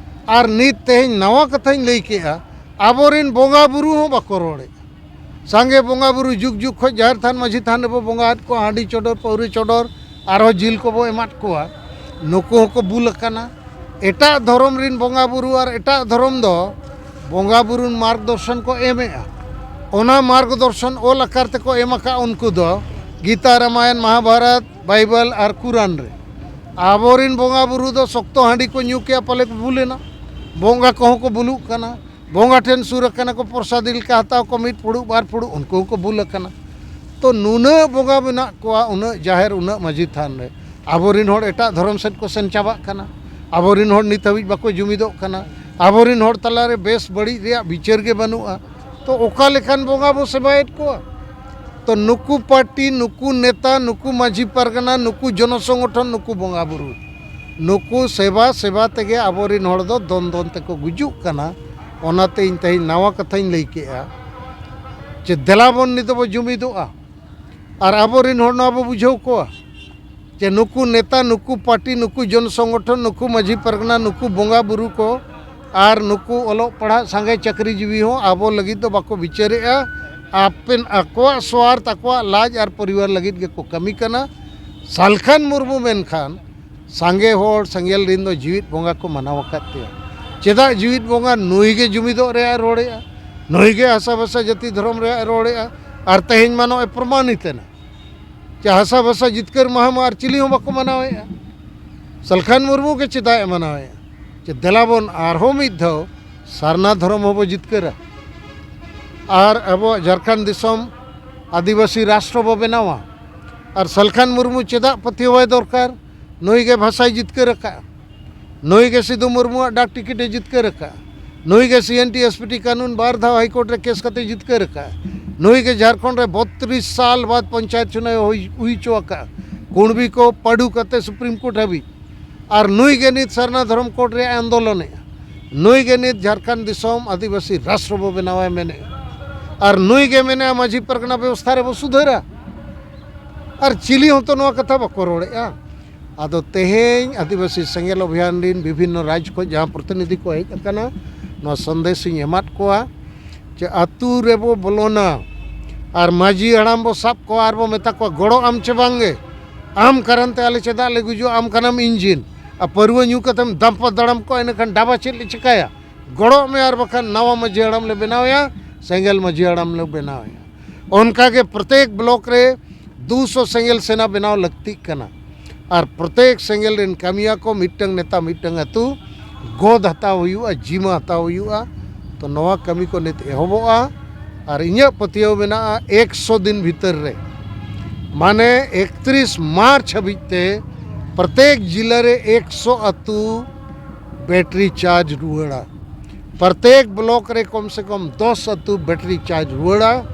ᱟᱨ ᱱᱤᱛ ᱛᱮᱦᱮᱧ ᱱᱟᱣᱟ ᱠᱟᱛᱷᱟᱧ ᱞᱟᱹᱭ ᱠᱮᱜᱼᱟ, ᱟᱵᱚᱨᱮᱱ ᱵᱚᱸᱜᱟ ᱵᱩᱨᱩ ᱦᱚᱸ ᱵᱟᱠᱚ ᱨᱚᱲᱮᱫ᱾ ᱥᱟᱸᱜᱮ ᱵᱚᱸᱜᱟ ᱵᱩᱨᱩ ᱡᱩᱜᱽ ᱡᱩᱜᱽ ᱠᱷᱚᱱ ᱡᱟᱦᱮᱨ ᱛᱷᱟᱱ, ᱢᱟᱹᱡᱷᱤ ᱛᱷᱟᱱ ᱨᱮᱵᱚ ᱵᱚᱸᱜᱟ ᱟᱫ ᱠᱚᱣᱟ, ᱦᱟᱺᱰᱤ ᱪᱚᱰᱚᱨ, ᱯᱟᱹᱣᱨᱟᱹ ᱪᱚᱰᱚᱨ, ᱟᱨᱦᱚᱸ ᱡᱤᱞ ᱠᱚᱵᱚ ᱮᱢᱟᱫ ᱠᱚᱣᱟ, ᱱᱩᱠᱩ ᱦᱚᱸᱠᱚ ᱵᱩᱞ ᱟᱠᱟᱱᱟ᱾ ᱮᱴᱟᱜ ᱫᱷᱚᱨᱚᱢ ᱨᱮᱱ ᱵᱚᱸᱜᱟ ᱵᱩᱨᱩ ᱟᱨ ᱮᱴᱟᱜ ᱫᱷᱚᱨᱚᱢ ᱫᱚ ᱵᱚᱸᱜᱟ ᱵᱩᱨᱩ ᱢᱟᱨᱜᱽ ᱫᱚᱨᱥᱚᱱ ᱠᱚ ᱮᱢᱮᱜᱼᱟ᱾ ᱚᱱᱟ ᱢᱟᱨᱜᱽ ᱫᱚᱨᱥᱚᱱ ᱚᱞ ᱟᱠᱟᱨ ᱛᱮᱠᱚ ᱮᱢ ᱟᱠᱟᱫ ᱩᱱᱠᱩ ᱫᱚ ᱜᱤᱛᱟ, ᱨᱟᱢᱟᱭᱚᱱ, ᱢᱟᱦᱟᱵᱷᱟᱨᱚᱛ, ᱵᱟᱭᱵᱮᱞ ᱟᱨ ᱠᱩᱨᱟᱱ ᱨᱮ᱾ ᱟᱵᱚᱨᱮᱱ ᱵᱚᱸᱜᱟ ᱵᱩᱨᱩ ᱫᱚ ᱥᱚᱠᱛᱚ ᱦᱟᱺᱰᱤ ᱠᱚ ᱧᱩ ᱠᱮᱜᱼᱟ, ᱯᱟᱞᱮ ᱠᱚ ᱵᱩᱞ ᱮᱱᱟ, ᱵᱚᱸᱜᱟ ᱠᱚᱦᱚᱸ ᱠᱚ ᱵᱩᱞᱩᱜ ᱠᱟᱱᱟ᱾ ᱵᱚᱸᱜᱟ ᱴᱷᱮᱱ ᱥᱩᱨ ᱟᱠᱟᱱᱟ ᱠᱚ, ᱯᱨᱚᱥᱟᱫᱤ ᱞᱮᱠᱟ ᱦᱟᱛᱟᱣ ᱠᱚ, ᱢᱤᱫ ᱯᱷᱩᱲᱩᱜ ᱵᱟᱨ ᱯᱷᱩᱲᱩᱜ, ᱩᱱᱠᱩ ᱦᱚᱸᱠᱚ ᱵᱩᱞ ᱟᱠᱟᱱᱟ᱾ ᱛᱚ ᱱᱩᱱᱟᱹᱜ ᱵᱚᱸᱜᱟ ᱢᱮᱱᱟᱜ ᱠᱚᱣᱟ, ᱩᱱᱟᱹᱜ ᱡᱟᱦᱮᱨ, ᱩᱱᱟᱹᱜ ᱢᱟᱹᱡᱷᱤ ᱛᱷᱟᱱ ᱨᱮ, ᱟᱵᱚᱨᱮᱱ ᱦᱚᱲ ᱮᱴᱟᱜ ᱫᱷᱚᱨᱚᱢ ᱥᱮᱫ ᱠᱚ ᱥᱮᱱ ᱪᱟᱵᱟᱜ ᱠᱟᱱᱟ᱾ ᱟᱵᱚᱨᱮᱱ ᱦᱚᱲ ᱱᱤᱛ ᱦᱟᱹᱵᱤᱡ ᱵᱟᱠᱚ ᱡᱩᱢᱤᱫᱚᱜ ᱠᱟᱱᱟ᱾ ᱟᱵᱚᱨᱮᱱ ᱦᱚᱲ ᱛᱟᱞᱟᱨᱮ ᱵᱮᱥ ᱵᱟᱹᱲᱤᱡ ᱨᱮᱭᱟᱜ ᱵᱤᱪᱟᱹᱨ ᱜᱮ ᱵᱟᱹᱱᱩᱜᱼᱟ᱾ ᱛᱚ ᱚᱠᱟ ᱞᱮᱠᱟᱱ ᱵᱚᱸᱜᱟ ᱵᱚ ᱥᱮᱵᱟᱭᱮᱫ ᱠᱚᱣᱟ? ᱛᱚ ᱱᱩᱠᱩ ᱯᱟᱨᱴᱤ, ᱱᱩᱠᱩ ᱱᱮᱛᱟ, ᱱᱩᱠᱩ ᱢᱟᱹᱡᱷᱤ ᱯᱟᱨᱜᱟᱱᱟ, ᱱᱩᱠᱩ ᱡᱚᱱᱚ ᱥᱚᱝᱜᱚᱴᱷᱚᱱ, ᱱᱩᱠᱩ ᱵᱚᱸᱜᱟ ᱵᱩᱨᱩ, ᱱᱩᱠᱩ ᱥᱮᱵᱟ ᱥᱮᱵᱟ ᱛᱮᱜᱮ ᱟᱵᱚᱨᱮᱱ ᱦᱚᱲ ᱫᱚ ᱫᱚᱱ ᱫᱚᱱ ᱛᱮᱠᱚ ᱜᱩᱡᱩᱜ ᱠᱟᱱᱟ᱾ ᱚᱱᱟᱛᱮ ᱤᱧ ᱛᱮᱦᱮᱧ ᱱᱟᱣᱟ ᱠᱟᱛᱷᱟᱧ ᱞᱟᱹᱭ ᱠᱮᱜᱼᱟ ᱡᱮ ᱫᱮᱞᱟ ᱵᱚᱱ ᱱᱤᱛ ᱫᱚᱵᱚ ᱡᱩᱢᱤᱫᱚᱜᱼᱟ ᱟᱨ ᱟᱵᱚᱨᱮᱱ ᱦᱚᱲ ᱱᱚᱣᱟ ᱵᱚ ᱵᱩᱡᱷᱟᱹᱣ ᱠᱚᱣᱟ ᱡᱮ ᱱᱩᱠᱩ ᱱᱮᱛᱟ, ᱱᱩᱠᱩ ᱯᱟᱨᱴᱤ, ᱱᱩᱠᱩ ᱡᱚᱱ ᱥᱚᱝᱜᱚᱴᱷᱚᱱ, ᱱᱩᱠᱩ ᱢᱟᱹᱡᱷᱤ ᱯᱟᱨᱜᱟᱱᱟ, ᱱᱩᱠᱩ ᱵᱚᱸᱜᱟ ᱵᱩᱨᱩ ᱠᱚ ᱟᱨ ᱱᱩᱠᱩ ᱚᱞᱚᱜ ᱯᱟᱲᱦᱟᱜ ᱥᱟᱸᱜᱮ ᱪᱟᱹᱠᱨᱤ ᱡᱤᱵᱤ ᱦᱚᱸ ᱟᱵᱚ ᱞᱟᱹᱜᱤᱫ ᱫᱚ ᱵᱟᱠᱚ ᱵᱤᱪᱟᱹᱨᱮᱜᱼᱟ᱾ ᱟᱯᱮᱱ ᱟᱠᱚᱣᱟᱜ ᱥᱣᱟᱨᱛᱷ, ᱟᱠᱚᱣᱟᱜ ᱞᱟᱡ ᱟᱨ ᱯᱚᱨᱤᱵᱟᱨ ᱞᱟᱹᱜᱤᱫ ᱜᱮᱠᱚ ᱠᱟᱹᱢᱤ ᱠᱟᱱᱟ᱾ ᱥᱟᱞᱠᱷᱟᱱ ᱢᱩᱨᱢᱩ ᱢᱮᱱᱠᱷᱟᱱ ᱥᱟᱸᱜᱮ ᱦᱚᱲ ᱥᱮᱸᱜᱮᱞ ᱨᱤᱱ ᱫᱚ ᱡᱤᱣᱤᱫ ᱵᱚᱸᱜᱟ ᱠᱚ ᱢᱟᱱᱟᱣ ᱟᱠᱟᱫ ᱛᱟᱭᱟ᱾ ᱪᱮᱫᱟᱜ ᱡᱤᱣᱤᱫ ᱵᱚᱸᱜᱟ? ᱱᱩᱭ ᱜᱮ ᱡᱩᱢᱤᱫᱚᱜ ᱨᱮᱭᱟᱜ ᱮ ᱨᱚᱲᱮᱜᱼᱟ, ᱱᱩᱭ ᱜᱮ ᱦᱟᱥᱟ ᱵᱷᱟᱥᱟ ᱡᱟᱹᱛᱤ ᱫᱷᱚᱨᱚᱢ ᱨᱮᱭᱟᱜ ᱮ ᱨᱚᱲᱮᱜᱼᱟ᱾ ᱟᱨ ᱛᱮᱦᱮᱧ ᱢᱟ ᱱᱚᱜᱼᱚᱭ ᱯᱨᱚᱢᱟᱱᱤᱛ ᱮᱱᱟ ᱡᱮ ᱦᱟᱥᱟ ᱵᱷᱟᱥᱟ ᱡᱤᱛᱠᱟᱹᱨ ᱢᱟᱦᱟ ᱢᱟ ᱟᱨ ᱪᱤᱞᱤ ᱦᱚᱸ ᱵᱟᱠᱚ ᱢᱟᱱᱟᱣᱮᱜᱼᱟ᱾ ᱥᱟᱞᱠᱷᱟᱱ ᱢᱩᱨᱢᱩ ᱜᱮ ᱪᱮᱫᱟᱜ ᱮ ᱢᱟᱱᱟᱣᱮᱫᱼᱟ? ᱡᱮ ᱫᱮᱞᱟ ᱵᱚᱱ ᱟᱨᱦᱚᱸ ᱢᱤᱫ ᱫᱷᱟᱣ ᱥᱟᱨᱱᱟ ᱫᱷᱚᱨᱚᱢ ᱦᱚᱸᱵᱚ ᱡᱤᱛᱠᱟᱹᱨᱟ ᱟᱨ ᱟᱵᱚᱣᱟᱜ ᱡᱷᱟᱲᱠᱷᱚᱸᱰ ᱫᱤᱥᱚᱢ ᱟᱹᱫᱤᱵᱟᱹᱥᱤ ᱨᱟᱥᱴᱨᱚ ᱵᱚ ᱵᱮᱱᱟᱣᱟ᱾ ᱟᱨ ᱥᱟᱞᱠᱷᱟᱱ ᱢᱩᱨᱢᱩ ᱪᱮᱫᱟᱜ ᱯᱟᱹᱛᱭᱟᱹᱣᱟᱭ ᱫᱚᱨᱠᱟᱨ? ᱱᱩᱭ ᱜᱮ ᱵᱷᱟᱥᱟᱭ ᱡᱤᱛᱠᱟᱹᱨ ᱟᱠᱟᱫᱼᱟ, ᱱᱩᱭ ᱜᱮ ᱥᱤᱫᱩ ᱢᱩᱨᱢᱩᱣᱟᱜ ᱰᱟᱠ ᱴᱤᱠᱤᱴ ᱮ ᱡᱤᱛᱠᱟᱹᱨ ᱟᱠᱟᱫᱼᱟ, ᱱᱩᱭ ᱜᱮ ᱥᱤ N T S P T ᱠᱟᱹᱱᱩᱱ ᱵᱟᱨ ᱫᱷᱟᱣ ᱦᱟᱭ ᱠᱳᱨᱴ ᱨᱮ ᱠᱮᱥ ᱠᱟᱛᱮ ᱡᱤᱛᱠᱟᱹᱨ ᱟᱠᱟᱫᱼᱟ, ᱱᱩᱭ ᱜᱮ ᱡᱷᱟᱲᱠᱷᱚᱸᱰ ᱨᱮ ᱵᱚᱛᱨᱤᱥ ᱥᱟᱞ ᱵᱟᱫ ᱯᱚᱧᱪᱟᱭᱮᱛ ᱪᱩᱱᱟᱣ ᱦᱩᱭ ᱦᱩᱭ ᱦᱚᱪᱚ ᱟᱠᱟᱫᱼᱟ, ᱠᱩᱬᱵᱤ ᱠᱚ ᱯᱟᱹᱰᱩ ᱠᱟᱛᱮ ᱥᱩᱯᱨᱤᱢ ᱠᱳᱨᱴ ᱦᱟᱹᱵᱤᱡ᱾ ᱟᱨ ᱱᱩᱭ ᱜᱮ ᱱᱤᱛ ᱥᱟᱨᱱᱟ ᱫᱷᱚᱨᱚᱢ ᱠᱳᱰ ᱨᱮᱭᱟᱜ ᱟᱱᱫᱳᱞᱚᱱᱮᱜᱼᱟ᱾ ᱱᱩᱭ ᱜᱮ ᱱᱤᱛ ᱡᱷᱟᱲᱠᱷᱚᱸᱰ ᱫᱤᱥᱚᱢ ᱟᱹᱫᱤᱵᱟᱹᱥᱤ ᱨᱟᱥᱴᱨᱚ ᱵᱚ ᱵᱮᱱᱟᱣᱟᱭ ᱢᱮᱱᱮᱜᱼᱟ᱾ ᱟᱨ ᱱᱩᱭ ᱜᱮ ᱢᱮᱱᱮᱜᱼᱟ ᱢᱟᱹᱡᱷᱤ ᱯᱟᱨᱜᱟᱱᱟ ᱵᱮᱵᱚᱥᱛᱷᱟ ᱨᱮᱵᱚ ᱥᱩᱫᱷᱟᱹᱨᱟ᱾ ᱟᱨ ᱪᱤᱞᱤ ᱦᱚᱸᱛᱚ ᱱᱚᱣᱟ ᱠᱟᱛᱷᱟ ᱵᱟᱠᱚ ᱨᱚᱲᱮᱜᱼᱟ᱾ ᱟᱫᱚ ᱛᱮᱦᱮᱧ ᱟᱹᱫᱤᱵᱟᱹᱥᱤ ᱥᱮᱸᱜᱮᱞ ᱚᱵᱷᱤᱭᱟᱱ ᱨᱤᱱ ᱵᱤᱵᱷᱤᱱᱱᱚ ᱨᱟᱡᱽ ᱠᱷᱚᱱ ᱡᱟᱦᱟᱸ ᱯᱨᱚᱛᱤᱱᱤᱫᱷᱤ ᱠᱚ ᱦᱮᱡ ᱟᱠᱟᱱᱟ, ᱱᱚᱣᱟ ᱥᱚᱱᱫᱮᱥ ᱤᱧ ᱮᱢᱟᱫ ᱠᱚᱣᱟ᱾ ᱪᱮ ᱟᱹᱛᱩ ᱨᱮᱵᱚ ᱵᱚᱞᱚᱱᱟ ᱟᱨ ᱢᱟᱹᱡᱷᱤ ᱦᱟᱲᱟᱢ ᱵᱚ ᱥᱟᱵ ᱠᱚᱣᱟ ᱟᱨ ᱵᱚ ᱢᱮᱛᱟ ᱠᱚᱣᱟ, "ᱜᱚᱲᱚᱜ ᱟᱢ ᱪᱮ ᱵᱟᱝ ᱜᱮ? ᱟᱢ ᱠᱟᱨᱚᱱ ᱛᱮ ᱟᱞᱮ ᱪᱮᱫᱟᱜ ᱞᱮ ᱜᱩᱡᱩᱜᱼᱟ? ᱟᱢ ᱠᱟᱱᱟᱢ ᱤᱧᱡᱤᱱ, ᱟᱨ ᱯᱟᱹᱨᱣᱟᱹ ᱧᱩ ᱠᱟᱛᱮᱢ ᱫᱟᱢᱯᱟ ᱫᱟᱲᱟᱢ ᱠᱚᱣᱟ, ᱤᱱᱟᱹᱠᱷᱟᱱ ᱰᱟᱵᱟ ᱪᱮᱫ ᱞᱮ ᱪᱤᱠᱟᱹᱭᱟ? ᱜᱚᱲᱚᱜ ᱢᱮ, ᱟᱨ ᱵᱟᱠᱷᱟᱱ ᱱᱟᱣᱟ ᱢᱟᱹᱡᱷᱤ ᱦᱟᱲᱟᱢ ᱞᱮ ᱵᱮᱱᱟᱣᱮᱭᱟ, ᱥᱮᱸᱜᱮᱞ ᱢᱟᱹᱡᱷᱤ ᱦᱟᱲᱟᱢ ᱞᱮ ᱵᱮᱱᱟᱣᱮᱭᱟ᱾" ᱚᱱᱠᱟᱜᱮ ᱯᱨᱚᱛᱮᱠ ᱵᱞᱚᱠ ᱨᱮ ᱫᱩᱥᱚ ᱥᱮᱸᱜᱮᱞ ᱥᱮᱱᱟ ᱵᱮᱱᱟᱣ ᱞᱟᱹᱠᱛᱤᱜ ᱠᱟᱱᱟ᱾ ᱟᱨ ᱯᱨᱚᱛᱮᱠ ᱥᱮᱸᱜᱮᱞ ᱨᱮᱱ ᱠᱟᱹᱢᱤᱭᱟ ᱠᱚ ᱢᱤᱫᱴᱟᱝ ᱱᱮᱛᱟ, ᱢᱤᱫᱴᱟᱝ ᱟᱹᱛᱩ ᱜᱚᱫ ᱦᱟᱛᱟᱣ ᱦᱩᱭᱩᱜᱼᱟ, ᱡᱤᱢᱟᱹ ᱦᱟᱛᱟᱣ ᱦᱩᱭᱩᱜᱼᱟ᱾ ᱛᱚ ᱱᱚᱣᱟ ᱠᱟᱹᱢᱤ ᱠᱚ ᱱᱤᱛ ᱮᱦᱚᱵᱚᱜᱼᱟ᱾ ᱟᱨ ᱤᱧᱟᱹᱜ ᱯᱟᱹᱛᱭᱟᱹᱣ ᱢᱮᱱᱟᱜᱼᱟ, ᱮᱠᱥᱚ ᱫᱤᱱ ᱵᱷᱤᱛᱟᱹᱨ ᱨᱮ, ᱢᱟᱱᱮ ᱮᱠᱛᱨᱤᱥ ᱢᱟᱨᱪ ᱦᱟᱹᱵᱤᱡ ᱛᱮ ᱯᱨᱚᱛᱮᱠ ᱡᱤᱞᱟᱹ ᱨᱮ ᱮᱠᱥᱚ ᱟᱹᱛᱩ ᱵᱮᱴᱨᱤ ᱪᱟᱨᱡᱽ ᱨᱩᱣᱟᱹᱲᱟ᱾ ᱯᱨᱚᱛᱮᱠ ᱵᱞᱚᱠ ᱨᱮ ᱠᱚᱢ ᱥᱮ ᱠᱚᱢ ᱫᱚᱥ ᱟᱹᱛᱩ ᱵᱮᱴᱨᱤ ᱪᱟᱨᱡᱽ ᱨᱩᱣᱟᱹᱲᱟ᱾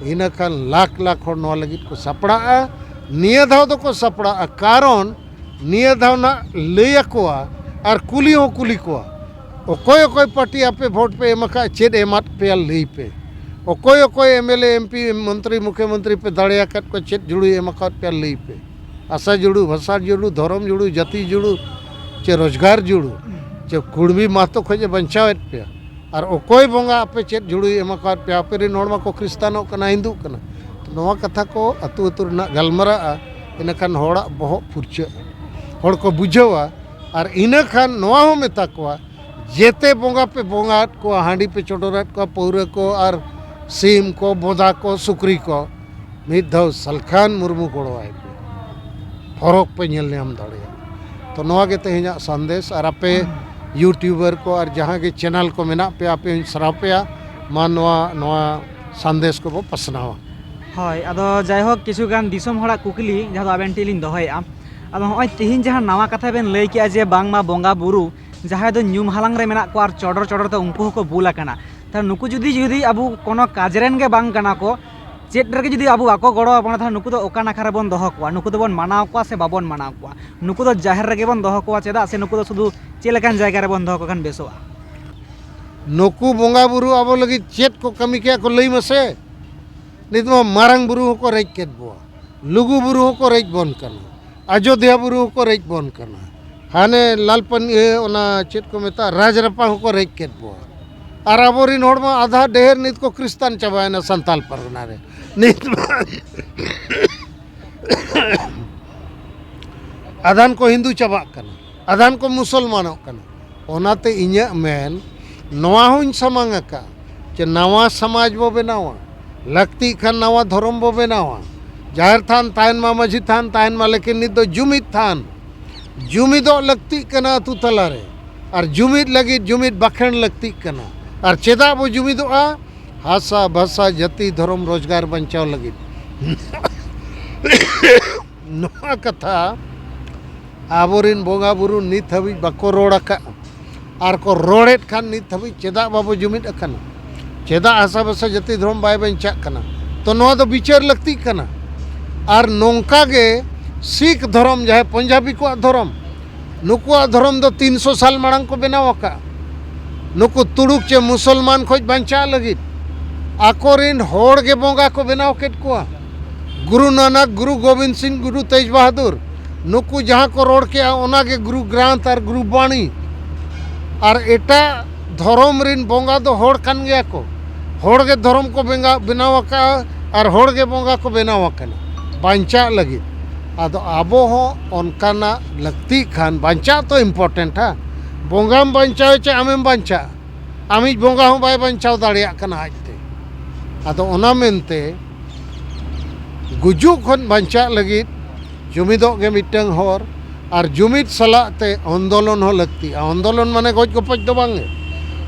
ᱤᱱᱟᱹ ᱠᱷᱟᱱ ᱞᱟᱠᱷ ᱞᱟᱠᱷ ᱦᱚᱲ ᱱᱚᱣᱟ ᱞᱟᱹᱜᱤᱫ ᱠᱚ ᱥᱟᱯᱲᱟᱜᱼᱟ᱾ ᱱᱤᱭᱟᱹ ᱫᱷᱟᱣ ᱫᱚᱠᱚ ᱥᱟᱯᱲᱟᱜᱼᱟ, ᱠᱟᱨᱚᱱ ᱱᱤᱭᱟᱹ ᱫᱷᱟᱣ ᱱᱟᱜ ᱞᱟᱹᱭ ᱟᱠᱚᱣᱟ ᱟᱨ ᱠᱩᱞᱤ ᱦᱚᱸ ᱠᱩᱞᱤ ᱠᱚᱣᱟ, ᱚᱠᱚᱭ ᱚᱠᱚᱭ ᱯᱟᱨᱴᱤ ᱟᱯᱮ ᱵᱷᱳᱴ ᱯᱮ ᱮᱢ ᱟᱠᱟᱫ, ᱪᱮᱫ ᱮ ᱮᱢᱟᱫ ᱯᱮᱭᱟ ᱞᱟᱹᱭ ᱯᱮ᱾ ᱚᱠᱚᱭ ᱚᱠᱚᱭ M L A, M P, ᱢᱚᱱᱛᱨᱤ, ᱢᱩᱠᱷᱭᱚᱢᱚᱱᱛᱨᱤ ᱯᱮ ᱫᱟᱲᱮ ᱟᱠᱟᱫ ᱠᱚᱣᱟ, ᱪᱮᱫ ᱡᱩᱲᱩᱭ ᱮᱢ ᱟᱠᱟᱫ ᱯᱮᱭᱟ ᱞᱟᱹᱭ ᱯᱮ᱾ ᱵᱷᱟᱥᱟ ᱡᱩᱲᱩ, ᱵᱷᱟᱥᱟ ᱡᱩᱲᱩ, ᱫᱷᱚᱨᱚᱢ ᱡᱩᱲᱩ, ᱡᱟᱹᱛᱤ ᱡᱩᱲᱩ, ᱪᱮ ᱨᱳᱡᱽᱜᱟᱨ ᱡᱩᱲᱩ, ᱪᱮ ᱠᱩᱲᱢᱤ ᱢᱟᱦᱛᱚ ᱠᱷᱚᱡ ᱮ ᱵᱟᱧᱪᱟᱣᱮᱫ ᱯᱮᱭᱟ? ᱟᱨ ᱚᱠᱚᱭ ᱵᱚᱸᱜᱟ ᱟᱯᱮ ᱪᱮᱫ ᱡᱩᱲᱩᱭ ᱮᱢ ᱟᱠᱟᱫ ᱯᱮᱭᱟ? ᱟᱯᱮ ᱨᱮᱱ ᱦᱚᱲ ᱢᱟᱠᱚ ᱠᱷᱨᱤᱥᱛᱟᱱᱚᱜ ᱠᱟᱱᱟ, ᱦᱤᱱᱫᱩᱜ ᱠᱟᱱᱟ᱾ ᱛᱚ ᱱᱚᱣᱟ ᱠᱟᱛᱷᱟ ᱠᱚ ᱟᱹᱛᱩ ᱟᱹᱛᱩ ᱨᱮᱱᱟᱜ ᱜᱟᱞᱢᱟᱨᱟᱜᱼᱟ, ᱤᱱᱟᱹᱠᱷᱟᱱ ᱦᱚᱲᱟᱜ ᱵᱚᱦᱚᱜ ᱯᱷᱩᱨᱪᱟᱹᱜᱼᱟ, ᱦᱚᱲ ᱠᱚ ᱵᱩᱡᱷᱟᱹᱣᱟ᱾ ᱟᱨ ᱤᱱᱟᱹᱠᱷᱟᱱ ᱱᱚᱣᱟ ᱦᱚᱸ ᱢᱮᱛᱟ ᱠᱚᱣᱟ, ᱡᱮᱛᱮ ᱵᱚᱸᱜᱟ ᱯᱮ ᱵᱚᱸᱜᱟᱫ ᱠᱚᱣᱟ, ᱦᱟᱺᱰᱤ ᱯᱮ ᱪᱚᱰᱚᱨᱟᱫ ᱠᱚᱣᱟ, ᱯᱟᱹᱣᱨᱟᱹ ᱠᱚ ᱟᱨ ᱥᱤᱢ ᱠᱚ, ᱵᱚᱫᱟ ᱠᱚ, ᱥᱩᱠᱨᱤ ᱠᱚ, ᱢᱤᱫ ᱫᱷᱟᱣ ᱥᱟᱞᱠᱷᱟᱱ ᱢᱩᱨᱢᱩ ᱜᱚᱲᱚᱣᱟᱭ ᱯᱮ, ᱯᱷᱚᱨᱚᱠ ᱯᱮ ᱧᱮᱞ ᱧᱟᱢ ᱫᱟᱲᱮᱭᱟᱜᱼᱟ᱾ ᱛᱚ ᱱᱚᱣᱟ ᱜᱮ ᱛᱮᱦᱮᱧᱟᱜ ᱥᱟᱸᱫᱮᱥ᱾ ᱟᱨ ᱟᱯᱮ YouTuber ᱠᱚ ᱟᱨ ᱡᱟᱦᱟᱸ ᱜᱮ channel ᱠᱚ ᱢᱮᱱᱟᱜ ᱯᱮᱭᱟ, ᱟᱯᱮ ᱦᱚᱸᱧ ᱥᱟᱨᱦᱟᱣ ᱯᱮᱭᱟ᱾ ᱢᱟ ᱱᱚᱣᱟ, ᱱᱚᱣᱟ ᱥᱟᱸᱫᱮᱥ ᱠᱚᱵᱚ ᱯᱟᱥᱱᱟᱣᱟ᱾ ᱦᱳᱭ, ᱟᱫᱚ ᱡᱟᱭᱦᱳᱠ, ᱠᱤᱪᱷᱩ ᱜᱟᱱ ᱫᱤᱥᱚᱢ ᱦᱚᱲᱟᱜ ᱠᱩᱠᱞᱤ ᱡᱟᱦᱟᱸ ᱫᱚ ᱟᱵᱮᱱ ᱴᱷᱮᱱ ᱞᱤᱧ ᱫᱚᱦᱚᱭᱮᱫᱼᱟ᱾ ᱟᱫᱚ ᱦᱚᱸᱜᱼᱚᱭ ᱛᱤᱦᱤᱧ ᱡᱟᱦᱟᱸ ᱱᱟᱣᱟ ᱠᱟᱛᱷᱟ ᱵᱮᱱ ᱞᱟᱹᱭ ᱠᱮᱜᱼᱟ ᱡᱮ ᱵᱟᱝᱢᱟ ᱵᱚᱸᱜᱟ ᱵᱩᱨᱩ ᱡᱟᱦᱟᱸᱭ ᱫᱚ ᱧᱩᱢ ᱦᱟᱞᱟᱝ ᱨᱮ ᱢᱮᱱᱟᱜ ᱠᱚᱣᱟ ᱟᱨ ᱪᱚᱰᱚᱨ ᱪᱚᱰᱚᱨ ᱛᱮ ᱩᱱᱠᱩ ᱦᱚᱸᱠᱚ ᱵᱩᱞ ᱟᱠᱟᱱᱟ, ᱛᱟᱦᱞᱮ ᱱᱩᱠᱩ ᱡᱩᱫᱤ, ᱡᱩᱫᱤ ᱟᱵᱚ ᱠᱳᱱᱳ ᱠᱟᱡᱽ ᱨᱮᱱ ᱜᱮ ᱵᱟᱝ ᱠᱟᱱᱟ ᱠᱚ, ᱪᱮᱫ ᱨᱮᱜᱮ ᱡᱩᱫᱤ ᱟᱵᱚ ᱵᱟᱠᱚ ᱜᱚᱲᱚ ᱟᱵᱚᱱᱟ, ᱛᱟᱦᱞᱮ ᱱᱩᱠᱩ ᱫᱚ ᱚᱠᱟ ᱱᱟᱠᱷᱟ ᱨᱮᱵᱚᱱ ᱫᱚᱦᱚ ᱠᱚᱣᱟ? ᱱᱩᱠᱩ ᱫᱚᱵᱚᱱ ᱢᱟᱱᱟᱣ ᱠᱚᱣᱟ ᱥᱮ ᱵᱟᱵᱚᱱ ᱢᱟᱱᱟᱣ ᱠᱚᱣᱟ? ᱱᱩᱠᱩ ᱫᱚ ᱡᱟᱦᱮᱨ ᱨᱮᱜᱮ ᱵᱚᱱ ᱫᱚᱦᱚ ᱠᱚᱣᱟ ᱪᱮᱫᱟᱜ? ᱥᱮ ᱱᱩᱠᱩ ᱫᱚ ᱥᱩᱫᱷᱩ ᱪᱮᱫ ᱞᱮᱠᱟᱱ ᱡᱟᱭᱜᱟ ᱨᱮᱵᱚᱱ ᱫᱚᱦᱚ ᱠᱚ ᱠᱷᱟᱱ ᱵᱮᱥᱚᱜᱼᱟ? ᱱᱩᱠᱩ ᱵᱚᱸᱜᱟ ᱵᱩᱨᱩ ᱟᱵᱚ ᱞᱟᱹᱜᱤᱫ ᱪᱮᱫ ᱠᱚ ᱠᱟᱹᱢᱤ ᱠᱮᱜᱼᱟ ᱠᱚ, ᱞᱟᱹᱭ ᱢᱮᱥᱮ? ᱱᱤᱛ ᱢᱟ ᱢᱟᱨᱟᱝ ᱵᱩᱨᱩ ᱦᱚᱸᱠᱚ ᱨᱮᱡ ᱠᱮᱫ ᱵᱚᱣᱟ, ᱞᱩᱜᱩ ᱵᱩᱨᱩ ᱦᱚᱸᱠᱚ ᱨᱮᱡ ᱵᱚᱱ ᱠᱟᱱᱟ, ᱟᱡᱳᱫᱤᱭᱟ ᱵᱩᱨᱩ ᱦᱚᱸᱠᱚ ᱨᱮᱡ ᱵᱚᱱ ᱠᱟᱱᱟ, ᱦᱟᱱᱮ ᱞᱟᱞᱯᱟᱹᱱ, ᱤᱭᱟᱹ, ᱚᱱᱟ ᱪᱮᱫ ᱠᱚ ᱢᱮᱛᱟᱜᱼᱟ, ᱨᱟᱡᱽᱨᱟᱯᱟ ᱦᱚᱸᱠᱚ ᱨᱮᱡ ᱠᱮᱫ ᱵᱚᱣᱟ᱾ ᱟᱨ ᱟᱵᱚᱨᱤᱱ ᱦᱚᱲ ᱢᱟ ᱟᱫᱷᱟ ᱰᱷᱮᱨ ᱱᱤᱛ ᱠᱚ ᱠᱷᱨᱤᱥᱛᱟᱱ ᱪᱟᱵᱟᱭᱮᱱᱟ ᱥᱟᱱᱛᱟᱞ ᱯᱟᱨᱜᱟᱱᱟ ᱨᱮ᱾ ᱱᱤᱛ ᱢᱟ ᱟᱫᱷᱟᱱ ᱠᱚ ᱦᱤᱱᱫᱩ ᱪᱟᱵᱟᱜ ᱠᱟᱱᱟ, ᱟᱫᱷᱟᱱ ᱠᱚ ᱢᱩᱥᱚᱞᱢᱟᱱᱚᱜ ᱠᱟᱱᱟ᱾ ᱚᱱᱟᱛᱮ ᱤᱧᱟᱹᱜ ᱢᱮᱱ, ᱱᱚᱣᱟ ᱦᱚᱸᱧ ᱥᱟᱢᱟᱝ ᱟᱠᱟᱫ ᱡᱮ ᱱᱟᱣᱟ ᱥᱚᱢᱟᱡᱽ ᱵᱚ ᱵᱮᱱᱟᱣᱟ, ᱞᱟᱹᱠᱛᱤᱜ ᱠᱷᱟᱱ ᱱᱟᱣᱟ ᱫᱷᱚᱨᱚᱢ ᱵᱚ ᱵᱮᱱᱟᱣᱟ᱾ ᱡᱟᱦᱮᱨ ᱛᱷᱟᱱ ᱛᱟᱦᱮᱱ ᱢᱟ, ᱢᱟᱹᱡᱷᱤ ᱛᱷᱟᱱ ᱛᱟᱦᱮᱱ ᱢᱟ, ᱞᱮᱠᱤᱱ ᱱᱤᱛ ᱫᱚ ᱡᱩᱢᱤᱫ ᱛᱷᱟᱱ, ᱡᱩᱢᱤᱫᱚᱜ ᱞᱟᱹᱠᱛᱤᱜ ᱠᱟᱱᱟ ᱟᱹᱛᱩ ᱛᱟᱞᱟᱨᱮ, ᱟᱨ ᱡᱩᱢᱤᱫ ᱞᱟᱹᱜᱤᱫ ᱡᱩᱢᱤᱫ ᱵᱟᱠᱷᱮᱬ ᱞᱟᱹᱠᱛᱤᱜ ᱠᱟᱱᱟ, ᱟᱨ ᱪᱮᱫᱟᱜ ᱵᱚ ᱡᱩᱢᱤᱫᱚᱜᱼᱟ? ᱦᱟᱥᱟ, ᱵᱷᱟᱥᱟ, ᱡᱟᱹᱛᱤ, ᱫᱷᱚᱨᱚᱢ, ᱨᱳᱡᱽᱜᱟᱨ ᱵᱟᱧᱪᱟᱣ ᱞᱟᱹᱜᱤᱫ᱾ ᱱᱚᱣᱟ ᱠᱟᱛᱷᱟ ᱟᱵᱚᱨᱤᱱ ᱵᱚᱸᱜᱟ ᱵᱩᱨᱩ ᱱᱤᱛ ᱦᱟᱹᱵᱤᱡ ᱵᱟᱠᱚ ᱨᱚᱲ ᱟᱠᱟᱫᱼᱟ᱾ ᱟᱨ ᱠᱚ ᱨᱚᱲᱮᱫ ᱠᱷᱟᱱ ᱱᱤᱛ ᱦᱟᱹᱵᱤᱡ ᱪᱮᱫᱟᱜ ᱵᱟᱵᱚ ᱡᱩᱢᱤᱫ ᱟᱠᱟᱱᱟ? ᱪᱮᱫᱟᱜ ᱦᱟᱥᱟ ᱵᱷᱟᱥᱟ ᱡᱟᱹᱛᱤ ᱫᱷᱚᱨᱚᱢ ᱵᱟᱭ ᱵᱟᱧᱪᱟᱜ ᱠᱟᱱᱟ? ᱛᱚ ᱱᱚᱣᱟ ᱫᱚ ᱵᱤᱪᱟᱹᱨ ᱞᱟᱹᱠᱛᱤᱜ ᱠᱟᱱᱟ᱾ ᱟᱨ ᱱᱚᱝᱠᱟ ᱜᱮ ᱥᱤᱠᱷ ᱫᱷᱚᱨᱚᱢ, ᱡᱟᱦᱟᱸᱭ ᱯᱚᱧᱡᱟᱵᱤ ᱠᱚᱣᱟᱜ ᱫᱷᱚᱨᱚᱢ, ᱱᱩᱠᱩᱣᱟᱜ ᱫᱷᱚᱨᱚᱢ ᱫᱚ ᱛᱤᱱᱥᱚ ᱥᱟᱞ ᱢᱟᱲᱟᱝ ᱠᱚ ᱵᱮᱱᱟᱣ ᱟᱠᱟᱫᱼᱟ᱾ ᱱᱩᱠᱩ ᱛᱩᱲᱩᱠ ᱪᱮ ᱢᱩᱥᱚᱞᱢᱟᱱ ᱠᱷᱚᱱ ᱵᱟᱧᱪᱟᱜ ᱞᱟᱹᱜᱤᱫ ᱟᱠᱚᱨᱤᱱ ᱦᱚᱲ ᱜᱮ ᱵᱚᱸᱜᱟ ᱠᱚ ᱵᱮᱱᱟᱣ ᱠᱮᱫ ᱠᱚᱣᱟ᱾ ᱜᱩᱨᱩ ᱱᱟᱱᱟᱠ, ᱜᱩᱨᱩ ᱜᱳᱵᱤᱱᱫ ᱥᱤᱝ, ᱜᱩᱨᱩ ᱛᱮᱡᱽ ᱵᱟᱦᱟᱫᱩᱨ, ᱱᱩᱠᱩ ᱡᱟᱦᱟᱸ ᱠᱚ ᱨᱚᱲ ᱠᱮᱜᱼᱟ, ᱚᱱᱟᱜᱮ ᱜᱩᱨᱩ ᱜᱨᱟᱱᱛᱷ ᱟᱨ ᱜᱩᱨᱩ ᱵᱟᱬᱤ᱾ ᱟᱨ ᱮᱴᱟᱜ ᱫᱷᱚᱨᱚᱢ ᱨᱤᱱ ᱵᱚᱸᱜᱟ ᱫᱚ ᱦᱚᱲ ᱠᱟᱱ ᱜᱮᱭᱟ ᱠᱚ᱾ ᱦᱚᱲ ᱜᱮ ᱫᱷᱚᱨᱚᱢ ᱠᱚ ᱵᱮᱸᱜᱟ-, ᱵᱮᱱᱟᱣ ᱟᱠᱟᱫᱼᱟ ᱟᱨ ᱦᱚᱲ ᱜᱮ ᱵᱚᱸᱜᱟ ᱠᱚ ᱵᱮᱱᱟᱣ ᱟᱠᱟᱱᱟ ᱵᱟᱧᱪᱟᱜ ᱞᱟᱹᱜᱤᱫ᱾ ᱟᱫᱚ ᱟᱵᱚ ᱦᱚᱸ ᱚᱱᱠᱟᱱᱟᱜ ᱞᱟᱹᱠᱛᱤᱜ ᱠᱷᱟᱱ, ᱵᱟᱧᱪᱟᱜ ᱛᱚ important ᱦᱟ᱾ ᱵᱚᱸᱜᱟᱢ ᱵᱟᱧᱪᱟᱣ ᱪᱮ ᱟᱢᱮᱢ ᱵᱟᱧᱪᱟᱜᱼᱟ? ᱟᱢᱤᱡ ᱵᱚᱸᱜᱟ ᱦᱚᱸ ᱵᱟᱭ ᱵᱟᱧᱪᱟᱣ ᱫᱟᱲᱮᱭᱟᱜ ᱠᱟᱱᱟ ᱟᱡᱛᱮ᱾ ᱟᱫᱚ ᱚᱱᱟ ᱢᱮᱱᱛᱮ ᱜᱩᱡᱩᱜ ᱠᱷᱚᱱ ᱵᱟᱧᱪᱟᱜ ᱞᱟᱹᱜᱤᱫ ᱡᱩᱢᱤᱫᱚᱜ ᱜᱮ ᱢᱤᱫᱴᱟᱝ ᱦᱚᱨ᱾ ᱟᱨ ᱡᱩᱢᱤᱫ ᱥᱟᱞᱟᱜ ᱛᱮ ᱟᱱᱫᱳᱞᱚᱱ ᱦᱚᱸ ᱞᱟᱹᱠᱛᱤᱜᱼᱟ᱾ ᱟᱱᱫᱳᱞᱚᱱ ᱢᱟᱱᱮ ᱜᱚᱡ ᱜᱚᱯᱚᱡ ᱫᱚ ᱵᱟᱝ ᱜᱮ᱾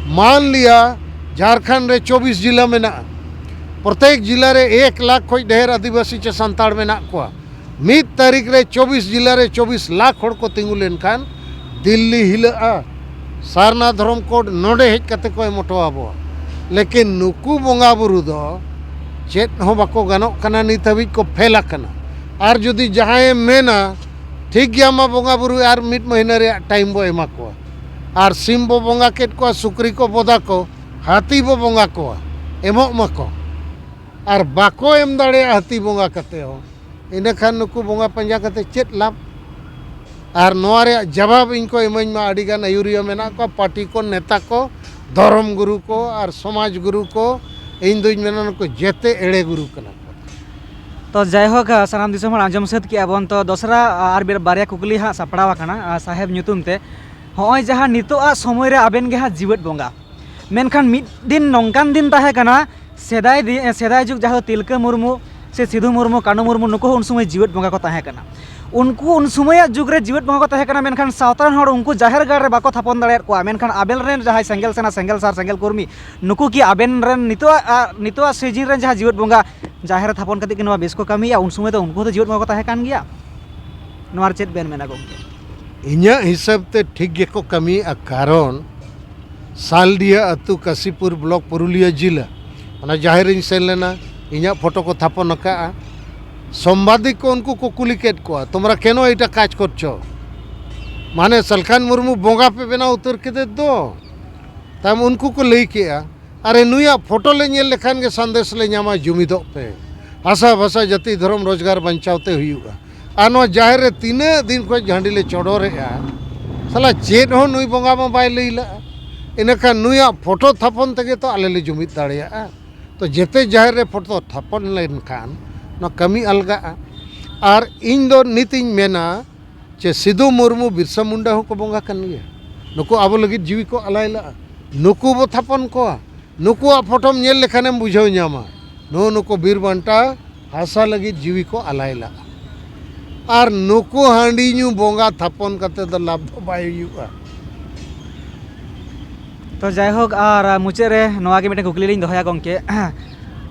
ᱢᱟᱱ ᱞᱤᱭᱟ ᱡᱷᱟᱲᱠᱷᱚᱸᱰ ᱨᱮ ᱪᱚᱵᱵᱤᱥ ᱡᱤᱞᱟ ᱢᱮᱱᱟᱜᱼᱟ, ᱯᱨᱚᱛᱮᱠ ᱡᱤᱞᱟ ᱨᱮ ᱮᱠ ᱞᱟᱠᱷ ᱠᱷᱚᱱ ᱰᱷᱮᱨ ᱟᱹᱫᱤᱵᱟᱹᱥᱤ ᱪᱮ ᱥᱟᱱᱛᱟᱲ ᱢᱮᱱᱟᱜ ᱠᱚᱣᱟ᱾ ᱢᱤᱫ ᱛᱟᱹᱨᱤᱠᱷ ᱨᱮ ᱪᱚᱵᱵᱤᱥ ᱡᱤᱞᱟ ᱨᱮ ᱪᱚᱵᱵᱤᱥ ᱞᱟᱠᱷ ᱦᱚᱲ ᱠᱚ ᱛᱤᱸᱜᱩ ᱞᱮᱱᱠᱷᱟᱱ ᱫᱤᱞᱞᱤ ᱦᱤᱞᱟᱹᱜᱼᱟ᱾ ᱥᱟᱨᱱᱟ ᱫᱷᱚᱨᱚᱢ ᱠᱳᱰ ᱱᱚᱰᱮ ᱦᱮᱡ ᱠᱟᱛᱮ ᱠᱚ ᱮᱢ ᱦᱚᱴᱚ ᱟᱵᱚᱣᱟ᱾ ᱞᱮᱠᱤᱱ ᱱᱩᱠᱩ ᱵᱚᱸᱜᱟ ᱵᱩᱨᱩ ᱫᱚ ᱪᱮᱫ ᱦᱚᱸ ᱵᱟᱠᱚ ᱜᱟᱱᱚᱜ ᱠᱟᱱᱟ, ᱱᱤᱛ ᱦᱟᱹᱵᱤᱡ ᱠᱚ ᱯᱷᱮᱞ ᱟᱠᱟᱱᱟ᱾ ᱟᱨ ᱡᱩᱫᱤ ᱡᱟᱦᱟᱸᱭᱮ ᱢᱮᱱᱟ, "ᱴᱷᱤᱠ ᱜᱮᱭᱟ, ᱢᱟ ᱵᱚᱸᱜᱟ ᱵᱩᱨᱩ ᱟᱨ ᱢᱤᱫ ᱢᱟᱹᱦᱱᱟᱹ ᱨᱮᱭᱟᱜ ᱴᱟᱭᱤᱢ ᱵᱚ ᱮᱢᱟ ᱠᱚᱣᱟ, ᱟᱨ ᱥᱤᱢ ᱵᱚ ᱵᱚᱸᱜᱟ ᱠᱮᱫ ᱠᱚᱣᱟ, ᱥᱩᱠᱨᱤ ᱠᱚ ᱵᱚᱫᱟ ᱠᱚ, ᱦᱟᱹᱛᱤ ᱵᱚ ᱵᱚᱸᱜᱟ ᱠᱚᱣᱟ, ᱮᱢᱚᱜ ᱢᱟᱠᱚ", ᱟᱨ ᱵᱟᱠᱚ ᱮᱢ ᱫᱟᱲᱮᱭᱟᱜᱼᱟ ᱦᱟᱹᱛᱤ ᱵᱚᱸᱜᱟ ᱠᱟᱛᱮ ᱦᱚᱸ, ᱤᱱᱟᱹᱠᱷᱟᱱ ᱱᱩᱠᱩ ᱵᱚᱸᱜᱟ ᱯᱟᱸᱡᱟ ᱠᱟᱛᱮ ᱪᱮᱫ ᱞᱟᱵᱷ? ᱟᱨ ᱱᱚᱣᱟ ᱨᱮᱭᱟᱜ ᱡᱟᱵᱟᱵ ᱤᱧ ᱠᱚ ᱤᱢᱟᱹᱧ ᱢᱟ᱾ ᱟᱹᱰᱤᱜᱟᱱ ᱟᱹᱭᱩᱨᱤᱭᱟᱹ ᱢᱮᱱᱟᱜ ᱠᱚᱣᱟ, ᱯᱟᱨᱴᱤ ᱠᱚ, ᱱᱮᱛᱟ ᱠᱚ, ᱫᱷᱚᱨᱚᱢ ᱜᱩᱨᱩ ᱠᱚ ᱟᱨ ᱥᱚᱢᱟᱡᱽ ᱜᱩᱨᱩ ᱠᱚ᱾ ᱤᱧ ᱫᱩᱧ ᱢᱮᱱᱟ ᱱᱩᱠᱩ ᱡᱮᱛᱮ ᱮᱲᱮ ᱜᱩᱨᱩ ᱠᱟᱱᱟ ᱠᱚ᱾ ᱛᱚ ᱡᱟᱭᱦᱳᱠ, ᱥᱟᱱᱟᱢ ᱫᱤᱥᱚᱢ ᱦᱚᱲ ᱟᱸᱡᱚᱢ ᱥᱟᱹᱛ ᱠᱮᱜᱼᱟ ᱵᱚᱱ᱾ ᱛᱚ ᱫᱚᱥᱨᱟ ᱟᱨ ᱵᱮ- ᱵᱟᱨᱭᱟ ᱠᱩᱠᱞᱤ ᱦᱟᱸᱜ ᱥᱟᱯᱲᱟᱣ ᱟᱠᱟᱱᱟ ᱟᱨ ᱥᱟᱦᱮᱵᱽ ᱧᱩᱛᱩᱢ ᱛᱮ᱾ ᱦᱚᱸᱜᱼᱚᱭ ᱡᱟᱦᱟᱸ ᱱᱤᱛᱚᱜ ᱟᱜ ᱥᱚᱢᱚᱭ ᱨᱮ ᱟᱵᱮᱱ ᱜᱮ ᱦᱟᱸᱜ ᱡᱤᱣᱮᱫ ᱵᱚᱸᱜᱟ, ᱢᱮᱱᱠᱷᱟᱱ ᱢᱤᱫ ᱫᱤᱱ ᱱᱚᱝᱠᱟᱱ ᱫᱤᱱ ᱛᱟᱦᱮᱸ ᱠᱟᱱᱟ, ᱥᱮᱫᱟᱭ ᱫᱤ- ᱥᱮᱫᱟᱭ ᱡᱩᱜᱽ ᱡᱟᱦᱟᱸ ᱫᱚ ᱛᱤᱞᱠᱟᱹ ᱢᱩᱨᱢᱩ ᱥᱮ ᱥᱤᱫᱷᱩ ᱢᱩᱨᱢᱩ, ᱠᱟᱹᱱᱩ ᱢᱩᱨᱢᱩ, ᱱᱩᱠᱩ ᱦᱚᱸ ᱩᱱ ᱥᱚᱢᱚᱭ ᱡᱤᱣᱮᱫ ᱵᱚᱸᱜᱟ ᱠᱚ ᱛᱟᱦᱮᱸ ᱠᱟᱱᱟ᱾ ᱩᱱᱠᱩ ᱩᱱ ᱥᱚᱢᱚᱭᱟᱜ ᱡᱩᱜᱽ ᱨᱮ ᱡᱤᱣᱮᱫ ᱵᱚᱸᱜᱟ ᱠᱚ ᱛᱟᱦᱮᱸ ᱠᱟᱱᱟ, ᱢᱮᱱᱠᱷᱟᱱ ᱥᱟᱶᱛᱟ ᱨᱮᱱ ᱦᱚᱲ ᱩᱱᱠᱩ ᱡᱟᱦᱮᱨ ᱜᱟᱲ ᱨᱮ ᱵᱟᱠᱚ ᱛᱷᱟᱯᱚᱱ ᱫᱟᱲᱮᱭᱟᱜ ᱠᱚᱣᱟ᱾ ᱢᱮᱱᱠᱷᱟᱱ ᱟᱵᱮᱱ ᱨᱮᱱ ᱡᱟᱦᱟᱸᱭ ᱥᱮᱸᱜᱮᱞ ᱥᱮᱱᱟ, ᱥᱮᱸᱜᱮᱞ ᱥᱟᱨ, ᱥᱮᱸᱜᱮᱞ ᱠᱚᱨᱢᱤ, ᱱᱩᱠᱩ ᱠᱤ ᱟᱵᱮᱱ ᱨᱮᱱ ᱱᱤᱛᱚᱜ ᱟᱜ, ᱱᱤᱛᱚᱜ ᱟᱜ ᱥᱤᱡᱤᱱ ᱨᱮᱱ ᱡᱟᱦᱟᱸ ᱡᱤᱣᱮᱫ ᱵᱚᱸᱜᱟ ᱡᱟᱦᱮᱨ ᱨᱮ ᱛᱷᱟᱯᱚᱱ ᱠᱟᱛᱮ ᱠᱤ ᱱᱚᱣᱟ ᱵᱮᱥ ᱠᱚ ᱠᱟᱹᱢᱤᱭᱟ? ᱩᱱ ᱥᱚᱢᱚᱭ ᱫᱚ ᱩᱱᱠᱩ ᱦᱚᱸᱛᱚ ᱡᱤᱣᱮᱫ ᱵᱚᱸᱜᱟ ᱠᱚ ᱛᱟᱦᱮᱸ ᱠᱟᱱ ᱜᱮᱭᱟ᱾ ᱱᱚᱣᱟ ᱨᱮ ᱪᱮᱫ ᱵᱮᱱ ᱢᱮᱱᱟ ᱜᱚᱢᱠᱮ? ᱤᱧᱟᱹᱜ ᱦᱤᱥᱟᱹᱵ ᱛᱮ ᱴᱷᱤᱠ ᱜᱮᱠᱚ ᱠᱟᱹᱢᱤᱭᱮᱫᱼᱟ, ᱠᱟᱨᱚᱱ ᱥᱟᱞᱰᱤᱦᱟᱹ ᱟᱹᱛᱩ, ᱠᱟᱥᱤᱯᱩᱨ ᱵᱞᱚᱠ, ᱯᱩᱨᱩᱞᱤᱭᱟᱹ ᱡᱤᱞᱟᱹ, ᱚᱱᱟ ᱡᱟᱦᱮᱨ ᱨᱤᱧ ᱥᱮᱱ ᱞᱮᱱᱟ, ᱤᱧᱟᱹᱜ ᱯᱷᱳᱴᱳ ᱠᱚ ᱛᱷᱟᱯᱚᱱ ᱟᱠᱟᱫᱼᱟ᱾ ᱥᱟᱢᱵᱟᱫᱤᱠ ᱠᱚ ᱩᱱᱠᱩ ᱠᱚ ᱠᱩᱞᱤ ᱠᱮᱫ ᱠᱚᱣᱟ, "ᱛᱳᱢᱨᱟ ᱠᱮᱱᱳ ᱮᱴᱟ ᱠᱟᱡᱽ ᱠᱚᱨᱪᱷᱚ?" ᱢᱟᱱᱮ ᱥᱟᱞᱠᱷᱟᱱ ᱢᱩᱨᱢᱩ ᱵᱚᱸᱜᱟ ᱯᱮ ᱵᱮᱱᱟᱣ ᱩᱛᱟᱹᱨ ᱠᱮᱫᱮ ᱫᱚ᱾ ᱛᱟᱭᱚᱢ ᱩᱱᱠᱩ ᱠᱚ ᱞᱟᱹᱭ ᱠᱮᱜᱼᱟ, "ᱟᱨᱮ, ᱱᱩᱭᱟᱜ ᱯᱷᱳᱴᱳ ᱞᱮ ᱧᱮᱞ ᱞᱮᱠᱷᱟᱱ ᱜᱮ ᱥᱟᱸᱫᱮᱥ ᱞᱮ ᱧᱟᱢᱟ, ᱡᱩᱢᱤᱫᱚᱜ ᱯᱮ, ᱦᱟᱥᱟ ᱵᱷᱟᱥᱟ ᱡᱟᱹᱛᱤ ᱫᱷᱚᱨᱚᱢ ᱨᱳᱡᱽᱜᱟᱨ ᱵᱟᱧᱪᱟᱣ ᱛᱮ ᱦᱩᱭᱩᱜᱼᱟ, ᱟᱨ ᱱᱚᱣᱟ ᱡᱟᱦᱮᱨ ᱨᱮ ᱛᱤᱱᱟᱹᱜ ᱫᱤᱱ ᱠᱷᱚᱱ ᱦᱟᱺᱰᱤ ᱞᱮ ᱪᱚᱰᱚᱨᱮᱜᱼᱟ, ᱥᱟᱞᱟ ᱪᱮᱫ ᱦᱚᱸ ᱱᱩᱭ ᱵᱚᱸᱜᱟ ᱢᱟ ᱵᱟᱭ ᱞᱟᱹᱭ ᱞᱟᱜᱼᱟ, ᱤᱱᱟᱹᱠᱷᱟᱱ ᱱᱩᱭᱟᱜ ᱯᱷᱳᱴᱳ ᱛᱷᱟᱯᱚᱱ ᱛᱮᱜᱮ ᱛᱚ ᱟᱞᱮ ᱞᱮ ᱡᱩᱢᱤᱫ ᱫᱟᱲᱮᱭᱟᱜᱼᱟ᱾ ᱛᱚ ᱡᱮᱛᱮ ᱡᱟᱦᱮᱨ ᱨᱮ ᱯᱷᱳᱴᱳ ᱛᱷᱟᱯᱚᱱ ᱞᱮᱱᱠᱷᱟᱱ ᱱᱚᱣᱟ ᱠᱟᱹᱢᱤ ᱟᱞᱜᱟᱜᱼᱟ᱾" ᱟᱨ ᱤᱧ ᱫᱚ ᱱᱤᱛᱤᱧ ᱢᱮᱱᱟ, ᱪᱮ ᱥᱤᱫᱩ ᱢᱩᱨᱢᱩ, ᱵᱤᱨᱥᱟ ᱢᱩᱱᱰᱟ ᱦᱚᱸᱠᱚ ᱵᱚᱸᱜᱟ ᱠᱟᱱ ᱜᱮᱭᱟ᱾ ᱱᱩᱠᱩ ᱟᱵᱚ ᱞᱟᱹᱜᱤᱫ ᱡᱤᱣᱤ ᱠᱚ ᱟᱞᱟᱭ ᱞᱟᱜᱼᱟ᱾ ᱱᱩᱠᱩ ᱵᱚ ᱛᱷᱟᱯᱚᱱ ᱠᱚᱣᱟ᱾ ᱱᱩᱠᱩᱣᱟᱜ ᱯᱷᱳᱴᱳᱢ ᱧᱮᱞ ᱞᱮᱠᱷᱟᱱᱮᱢ ᱵᱩᱡᱷᱟᱹᱣ ᱧᱟᱢᱟ, ᱱᱩ ᱱᱩᱠᱩ ᱵᱤᱨ ᱵᱟᱱᱴᱟ ᱦᱟᱥᱟ ᱞᱟᱹᱜᱤᱫ ᱡᱤᱣᱤ ᱠᱚ ᱟᱞᱟᱭ ᱞᱟᱜᱼᱟ᱾ ᱟᱨ ᱱᱩᱠᱩ ᱦᱟᱺᱰᱤ ᱧᱩ ᱵᱚᱸᱜᱟ ᱛᱷᱟᱯᱚᱱ ᱠᱟᱛᱮ ᱫᱚ ᱞᱟᱵᱷ ᱫᱚ ᱵᱟᱭ ᱦᱩᱭᱩᱜᱼᱟ᱾ ᱛᱚ ᱡᱟᱭᱦᱳᱠ, ᱟᱨ ᱢᱩᱪᱟᱹᱫ ᱨᱮ ᱱᱚᱣᱟ ᱜᱮ ᱢᱤᱫᱴᱮᱱ ᱠᱩᱠᱞᱤ ᱞᱤᱧ ᱫᱚᱦᱚᱭᱟ ᱜᱚᱢᱠᱮ᱾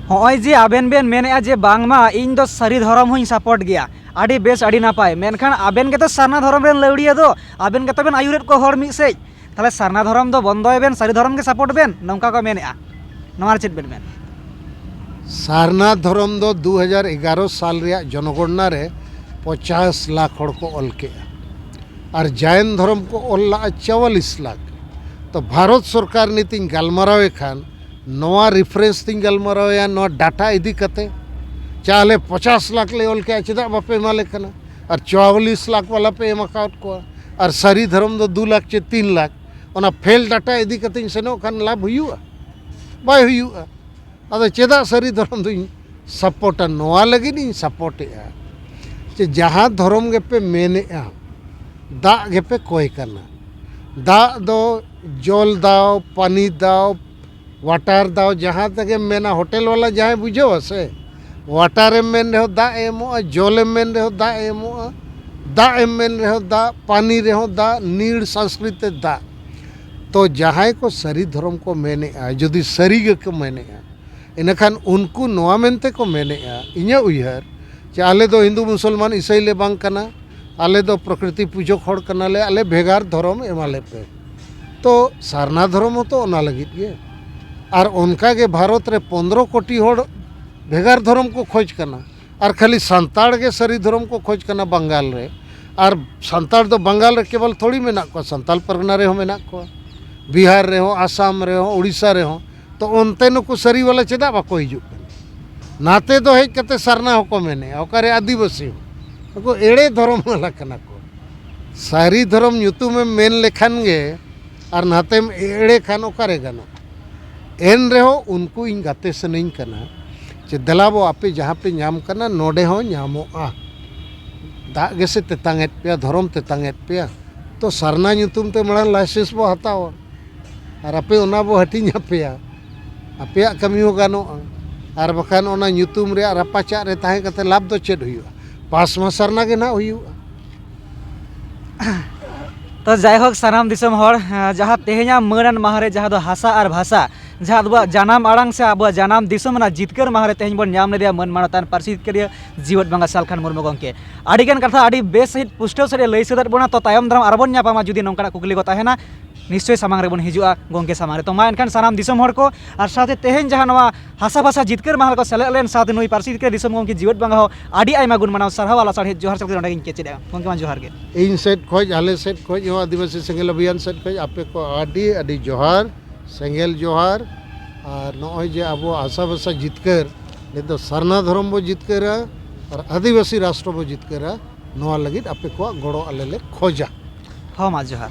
ᱦᱚᱸᱜᱼᱚᱭ ᱡᱮ ᱟᱵᱮᱱ ᱵᱮᱱ ᱢᱮᱱᱮᱫᱼᱟ ᱡᱮ ᱵᱟᱝᱢᱟ ᱤᱧ ᱫᱚ ᱥᱟᱹᱨᱤ ᱫᱷᱚᱨᱚᱢ ᱦᱚᱸᱧ ᱥᱟᱯᱳᱨᱴ ᱜᱮᱭᱟ, ᱟᱹᱰᱤ ᱵᱮᱥ, ᱟᱹᱰᱤ ᱱᱟᱯᱟᱭ, ᱢᱮᱱᱠᱷᱟᱱ ᱟᱵᱮᱱ ᱜᱮᱛᱚ ᱥᱟᱨᱱᱟ ᱫᱷᱚᱨᱚᱢ ᱨᱮᱱ ᱞᱟᱹᱣᱲᱤᱭᱟᱹ ᱫᱚ, ᱟᱵᱮᱱ ᱜᱮᱛᱚ ᱵᱮᱱ ᱟᱹᱭᱩᱨᱮᱫ ᱠᱚ ᱦᱚᱲ ᱢᱤᱫ ᱥᱮᱫ᱾ ᱛᱟᱦᱚᱞᱮ ᱥᱟᱨᱱᱟ ᱫᱷᱚᱨᱚᱢ ᱫᱚ ᱵᱚᱱᱫᱚᱭ ᱵᱮᱱ, ᱥᱟᱹᱨᱤ ᱫᱷᱚᱨᱚᱢ ᱜᱮ ᱥᱟᱯᱳᱨᱴ ᱵᱮᱱ, ᱱᱚᱝᱠᱟ ᱠᱚ ᱢᱮᱱᱮᱫᱼᱟ᱾ ᱱᱚᱣᱟ ᱨᱮ ᱪᱮᱫ ᱵᱮᱱ ᱢᱮᱱ? ᱥᱟᱨᱱᱟ ᱫᱷᱚᱨᱚᱢ ᱫᱚ ᱫᱩ ᱦᱟᱡᱟᱨ ᱮᱜᱟᱨᱚ ᱥᱟᱞ ᱨᱮᱭᱟᱜ ᱡᱚᱱᱚᱜᱚᱬᱱᱟ ᱨᱮ ᱯᱚᱪᱟᱥ ᱞᱟᱠᱷ ᱦᱚᱲ ᱠᱚ ᱚᱞ ᱠᱮᱜᱼᱟ, ᱟᱨ ᱡᱟᱭᱮᱱ ᱫᱷᱚᱨᱚᱢ ᱠᱚ ᱚᱞ ᱞᱟᱜᱼᱟ ᱪᱚᱣᱟᱞᱤᱥ ᱞᱟᱠᱷ᱾ ᱛᱚ ᱵᱷᱟᱨᱚᱛ ᱥᱚᱨᱠᱟᱨ ᱱᱤᱛᱤᱧ ᱜᱟᱞᱢᱟᱨᱟᱣᱮ ᱠᱷᱟᱱ, ᱱᱚᱣᱟ ᱨᱮᱯᱷᱟᱨᱮᱱᱥ ᱛᱤᱧ ᱜᱟᱞᱢᱟᱨᱟᱣᱮᱭᱟ, ᱱᱚᱣᱟ ᱰᱟᱴᱟ ᱤᱫᱤ ᱠᱟᱛᱮ᱾ ᱪᱟᱦᱞᱮ ᱯᱚᱪᱟᱥ ᱞᱟᱠᱷ ᱞᱮ ᱚᱞ ᱠᱮᱜᱼᱟ, ᱪᱮᱫᱟᱜ ᱵᱟᱯᱮ ᱮᱢᱟ ᱞᱮ ᱠᱟᱱᱟ? ᱟᱨ ᱪᱚᱣᱟᱞᱤᱥ ᱞᱟᱠᱷ ᱵᱟᱞᱟ ᱯᱮ ᱮᱢ ᱟᱠᱟᱣᱟᱫ ᱠᱚᱣᱟ, ᱟᱨ ᱥᱟᱹᱨᱤ ᱫᱷᱚᱨᱚᱢ ᱫᱚ ᱫᱩ ᱞᱟᱠᱷ ᱪᱮ ᱛᱤᱱ ᱞᱟᱠᱷ᱾ ᱚᱱᱟ ᱯᱷᱮᱞ ᱰᱟᱴᱟ ᱤᱫᱤ ᱠᱟᱛᱮᱧ ᱥᱮᱱᱚᱜ ᱠᱷᱟᱱ ᱞᱟᱵᱷ ᱦᱩᱭᱩᱜᱼᱟ? ᱵᱟᱭ ᱦᱩᱭᱩᱜᱼᱟ᱾ ᱟᱫᱚ ᱪᱮᱫᱟᱜ ᱥᱟᱹᱨᱤ ᱫᱷᱚᱨᱚᱢ ᱫᱚᱧ ᱥᱟᱯᱳᱨᱴᱟ? ᱱᱚᱣᱟ ᱞᱟᱹᱜᱤᱫ ᱤᱧ ᱥᱟᱯᱳᱨᱴᱮᱜᱼᱟ ᱡᱮ ᱡᱟᱦᱟᱸ ᱫᱷᱚᱨᱚᱢ ᱜᱮᱯᱮ ᱢᱮᱱᱮᱜᱼᱟ, ᱫᱟᱜ ᱜᱮᱯᱮ ᱠᱚᱭ ᱠᱟᱱᱟ᱾ ᱫᱟᱜ ᱫᱚ ᱡᱚᱞ ᱫᱟᱣ, ᱯᱟᱱᱤ ᱫᱟᱣ, ᱣᱟᱴᱟᱨ ᱫᱟᱣ, ᱡᱟᱦᱟᱸ ᱛᱮᱜᱮᱢ ᱢᱮᱱᱟ, ᱦᱳᱴᱮᱞ ᱵᱟᱞᱟ ᱡᱟᱦᱟᱸᱭ ᱵᱩᱡᱷᱟᱹᱣᱟ ᱥᱮ, ᱣᱟᱴᱟᱨᱮᱢ ᱢᱮᱱ ᱨᱮᱦᱚᱸ ᱫᱟᱜ ᱮ ᱮᱢᱚᱜᱼᱟ, ᱡᱚᱞᱮᱢ ᱢᱮᱱ ᱨᱮᱦᱚᱸ ᱫᱟᱜ ᱮ ᱮᱢᱚᱜᱼᱟ, ᱫᱟᱜ ᱮᱢ ᱢᱮᱱ ᱨᱮᱦᱚᱸ ᱫᱟᱜ, ᱯᱟᱱᱤ ᱨᱮᱦᱚᱸ ᱫᱟᱜ, ᱱᱤᱲ ᱥᱚᱝᱥᱠᱨᱤᱛ ᱛᱮ ᱫᱟᱜ᱾ ᱛᱚ ᱡᱟᱦᱟᱸᱭ ᱠᱚ ᱥᱟᱹᱨᱤ ᱫᱷᱚᱨᱚᱢ ᱠᱚ ᱢᱮᱱᱮᱜᱼᱟ, ᱡᱩᱫᱤ ᱥᱟᱹᱨᱤ ᱜᱮᱠᱚ ᱢᱮᱱᱮᱜᱼᱟ, ᱤᱱᱟᱹᱠᱷᱟᱱ ᱩᱱᱠᱩ ᱱᱚᱣᱟ ᱢᱮᱱᱛᱮ ᱠᱚ ᱢᱮᱱᱮᱜᱼᱟ, ᱤᱧᱟᱹᱜ ᱩᱭᱦᱟᱹᱨ, ᱡᱮ ᱟᱞᱮ ᱫᱚ ᱦᱤᱱᱫᱩ ᱢᱩᱥᱚᱞᱢᱟᱱ ᱤᱥᱟᱹᱭ ᱞᱮ ᱵᱟᱝ ᱠᱟᱱᱟ, ᱟᱞᱮ ᱫᱚ ᱯᱨᱚᱠᱨᱤᱛᱤ ᱯᱩᱡᱚᱠ ᱦᱚᱲ ᱠᱟᱱᱟᱞᱮ, ᱟᱞᱮ ᱵᱷᱮᱜᱟᱨ ᱫᱷᱚᱨᱚᱢ ᱮᱢᱟᱞᱮ ᱯᱮ᱾ ᱛᱚ ᱥᱟᱨᱱᱟ ᱫᱷᱚᱨᱚᱢ ᱦᱚᱸᱛᱚ ᱚᱱᱟ ᱞᱟᱹᱜᱤᱫ ᱜᱮ᱾ ᱟᱨ ᱚᱱᱠᱟ ᱜᱮ ᱵᱷᱟᱨᱚᱛ ᱨᱮ ᱯᱚᱱᱫᱽᱨᱚ ᱠᱳᱴᱤ ᱦᱚᱲ ᱵᱷᱮᱜᱟᱨ ᱫᱷᱚᱨᱚᱢ ᱠᱚ ᱠᱷᱚᱡᱽ ᱠᱟᱱᱟ, ᱟᱨ ᱠᱷᱟᱹᱞᱤ ᱥᱟᱱᱛᱟᱲ ᱜᱮ ᱥᱟᱹᱨᱤ ᱫᱷᱚᱨᱚᱢ ᱠᱚ ᱠᱷᱚᱡᱽ ᱠᱟᱱᱟ ᱵᱟᱝᱜᱟᱞ ᱨᱮ᱾ ᱟᱨ ᱥᱟᱱᱛᱟᱲ ᱫᱚ ᱵᱟᱝᱜᱟᱞ ᱨᱮ ᱠᱮᱵᱚᱞ ᱛᱷᱚᱲᱤ ᱢᱮᱱᱟᱜ ᱠᱚᱣᱟ, ᱥᱟᱱᱛᱟᱲ ᱯᱟᱨᱜᱟᱱᱟ ᱨᱮᱦᱚᱸ ᱢᱮᱱᱟᱜ ᱠᱚᱣᱟ, ᱵᱤᱦᱟᱨ ᱨᱮᱦᱚᱸ, ᱟᱥᱟᱢ ᱨᱮᱦᱚᱸ, ᱳᱰᱤᱥᱟ ᱨᱮᱦᱚᱸ᱾ ᱛᱚ ᱚᱱᱛᱮ ᱱᱩᱠᱩ ᱥᱟᱹᱨᱤ ᱵᱟᱞᱟ ᱪᱮᱫᱟᱜ ᱵᱟᱠᱚ ᱦᱤᱡᱩᱜ ᱠᱟᱱᱟ? ᱱᱟᱛᱮ ᱫᱚ ᱦᱮᱡ ᱠᱟᱛᱮ ᱥᱟᱨᱱᱟ ᱦᱚᱸᱠᱚ ᱢᱮᱱᱮᱜᱼᱟ, ᱚᱠᱟᱨᱮ ᱟᱹᱫᱤᱵᱟᱹᱥᱤ ᱦᱚᱸ? ᱱᱩᱠᱩ ᱮᱲᱮ ᱫᱷᱚᱨᱚᱢ ᱵᱟᱞᱟ ᱠᱟᱱᱟ ᱠᱚ᱾ ᱥᱟᱹᱨᱤ ᱫᱷᱚᱨᱚᱢ ᱧᱩᱛᱩᱢᱮᱢ ᱢᱮᱱ ᱞᱮᱠᱷᱟᱱ ᱜᱮ ᱟᱨ ᱱᱟᱛᱮᱢ ᱮᱲᱮ ᱠᱷᱟᱱ ᱚᱠᱟᱨᱮ ᱜᱟᱱᱚᱜᱼᱟ? ᱮᱱ ᱨᱮᱦᱚᱸ ᱩᱱᱠᱩ ᱤᱧ ᱜᱟᱛᱮ ᱥᱟᱱᱟᱧ ᱠᱟᱱᱟ ᱡᱮ ᱫᱮᱞᱟ ᱵᱚ, ᱟᱯᱮ ᱡᱟᱦᱟᱸ ᱯᱮ ᱧᱟᱢ ᱠᱟᱱᱟ ᱱᱚᱰᱮ ᱦᱚᱸ ᱧᱟᱢᱚᱜᱼᱟ᱾ ᱫᱟᱜ ᱜᱮᱥᱮ ᱛᱮᱛᱟᱝ ᱮᱫ ᱯᱮᱭᱟ, ᱫᱷᱚᱨᱚᱢ ᱛᱮᱛᱟᱝ ᱮᱫ ᱯᱮᱭᱟ᱾ ᱛᱚ ᱥᱟᱨᱱᱟ ᱧᱩᱛᱩᱢ ᱛᱮ ᱢᱟᱲᱟᱝ ᱞᱟᱭᱥᱮᱱᱥ ᱵᱚ ᱦᱟᱛᱟᱣᱟ, ᱟᱨ ᱟᱯᱮ ᱚᱱᱟ ᱵᱚ ᱦᱟᱹᱴᱤᱧ ᱟᱯᱮᱭᱟ, ᱟᱯᱮᱭᱟᱜ ᱠᱟᱹᱢᱤ ᱦᱚᱸ ᱜᱟᱱᱚᱜᱼᱟ᱾ ᱟᱨ ᱵᱟᱠᱷᱟᱱ ᱚᱱᱟ ᱧᱩᱛᱩᱢ ᱨᱮᱭᱟᱜ ᱨᱟᱯᱟᱪᱟᱜ ᱨᱮ ᱛᱟᱦᱮᱸ ᱠᱟᱛᱮ ᱞᱟᱵᱷ ᱫᱚ ᱪᱮᱫ ᱦᱩᱭᱩᱜᱼᱟ? ᱯᱟᱥ ᱢᱟ ᱥᱟᱨᱱᱟ ᱜᱮ ᱱᱟᱦᱟᱜ ᱦᱩᱭᱩᱜᱼᱟ᱾ ᱛᱚ ᱡᱟᱭᱦᱳᱠ, ᱥᱟᱱᱟᱢ ᱫᱤᱥᱚᱢ ᱦᱚᱲ, ᱮᱸ, ᱡᱟᱦᱟᱸ ᱛᱮᱦᱮᱧᱟᱜ ᱢᱟᱹᱱ ᱟᱱ ᱢᱟᱦᱟ ᱨᱮ ᱡᱟᱦᱟᱸ ᱫᱚ ᱦᱟᱥᱟ ᱟᱨ ᱵᱷᱟᱥᱟ, ᱡᱟᱦᱟᱸ ᱟᱵᱚᱣᱟᱜ ᱡᱟᱱᱟᱢ ᱟᱲᱟᱝ ᱥᱮ ᱟᱵᱚᱣᱟᱜ ᱡᱟᱱᱟᱢ ᱫᱤᱥᱚᱢ ᱨᱮᱱᱟᱜ ᱡᱤᱛᱠᱟᱹᱨ ᱢᱟᱦᱟ ᱨᱮ ᱛᱮᱦᱮᱧ ᱵᱚᱱ ᱧᱟᱢ ᱞᱮᱫᱮᱭᱟ ᱢᱟᱹᱱ ᱢᱟᱱᱚᱛᱟᱱ ᱯᱟᱹᱨᱥᱤ ᱡᱤᱛᱠᱟᱹᱨᱤᱭᱟᱹ ᱡᱤᱣᱮᱫ ᱵᱚᱸᱜᱟ ᱥᱟᱞᱠᱷᱟᱱ ᱢᱩᱨᱢᱩ ᱜᱚᱢᱠᱮ᱾ ᱟᱹᱰᱤᱜᱟᱱ ᱠᱟᱛᱷᱟ ᱟᱹᱰᱤ ᱵᱮᱥ ᱥᱟᱺᱦᱤᱡ ᱯᱩᱥᱴᱟᱹᱣ ᱥᱟᱺᱦᱤᱡ ᱮ ᱞᱟᱹᱭ ᱥᱚᱫᱚᱨᱟᱫ ᱵᱚᱱᱟ᱾ ᱛᱚ ᱛᱟᱭᱚᱢ ᱫᱟᱨᱟᱢ ᱟᱨᱚ ᱵᱚᱱ ᱧᱟᱯᱟᱢᱟ ᱡᱩᱫᱤ ᱱᱚᱝᱠᱟᱱᱟᱜ ᱠᱩᱠᱞᱤ ᱠᱚ ᱛᱟᱦᱮᱱᱟ, ᱱᱤᱥᱪᱚᱭ ᱥᱟᱢᱟᱝ ᱨᱮᱵᱚᱱ ᱦᱤᱡᱩᱜᱼᱟ ᱜᱚᱢᱠᱮ ᱥᱟᱢᱟᱝ ᱨᱮ᱾ ᱛᱚ ᱢᱟ ᱮᱱᱠᱷᱟᱱ ᱥᱟᱱᱟᱢ ᱫᱤᱥᱚᱢ ᱦᱚᱲ ᱠᱚ ᱟᱨ ᱥᱟᱶᱛᱮ ᱛᱮᱦᱮᱧ ᱡᱟᱦᱟᱸ ᱱᱚᱣᱟ ᱦᱟᱥᱟ ᱵᱷᱟᱥᱟ ᱡᱤᱛᱠᱟᱹᱨ ᱢᱟᱦᱟ ᱨᱮᱠᱚ ᱥᱮᱞᱮᱫ ᱞᱮᱱ ᱥᱟᱶᱛᱮ ᱱᱩᱭ ᱯᱟᱹᱨᱥᱤ ᱡᱤᱛᱠᱟᱹᱨ ᱫᱤᱥᱚᱢ ᱜᱚᱢᱠᱮ ᱡᱤᱣᱮᱫ ᱵᱚᱸᱜᱟ ᱦᱚᱸ ᱟᱹᱰᱤ ᱟᱭᱢᱟ ᱜᱩᱱ ᱢᱟᱱᱟᱣ ᱥᱟᱨᱦᱟᱣ ᱟᱨ ᱞᱟᱥᱟᱲᱦᱮᱫ ᱡᱚᱦᱟᱨ ᱥᱟᱞᱟᱜ ᱱᱚᱰᱮ ᱜᱤᱧ ᱠᱮᱪᱮᱫᱮᱜᱼᱟ᱾ ᱜᱚᱢᱠᱮ ᱢᱟ ᱡᱚᱦᱟᱨ ᱜᱮ᱾ ᱤᱧ ᱥᱮᱫ ᱠᱷᱚᱡ, ᱟᱞᱮ ᱥᱮᱫ ᱠᱷᱚᱡ ᱦᱚᱸ, ᱟᱹᱫᱤᱵᱟᱹᱥᱤ ᱥᱮᱸᱜᱮᱞ ᱚᱵᱷᱤᱭᱟᱱ ᱥᱮᱫ ᱠᱷᱚᱡ ᱟᱯᱮ ᱠᱚ ᱟᱹᱰᱤ ᱟᱹᱰᱤ ᱡᱚᱦᱟᱨ, ᱥᱮᱸᱜᱮᱞ ᱡᱚᱦᱟᱨ᱾ ᱟᱨ ᱱᱚᱜᱼᱚᱭ ᱡᱮ ᱟᱵᱚ ᱦᱟᱥᱟ ᱵᱷᱟᱥᱟ ᱡᱤᱛᱠᱟᱹᱨ, ᱱᱤᱛ ᱫᱚ ᱥᱟᱨᱱᱟ ᱫᱷᱚᱨᱚᱢ ᱵᱚ ᱡᱤᱛᱠᱟᱹᱨᱟ ᱟᱨ ᱟᱹᱫᱤᱵᱟᱹᱥᱤ ᱨᱟᱥᱴᱨᱚ ᱵᱚ ᱡᱤᱛᱠᱟᱹᱨᱟ, ᱱᱚᱣᱟ ᱞᱟᱹᱜᱤᱫ ᱟᱯᱮ ᱠᱚᱣᱟᱜ ᱜᱚᱲᱚ ᱟᱞᱮ ᱞᱮ ᱠᱷᱚᱡᱟ᱾ ᱦᱚᱸ ᱢᱟ ᱡᱚᱦᱟᱨ᱾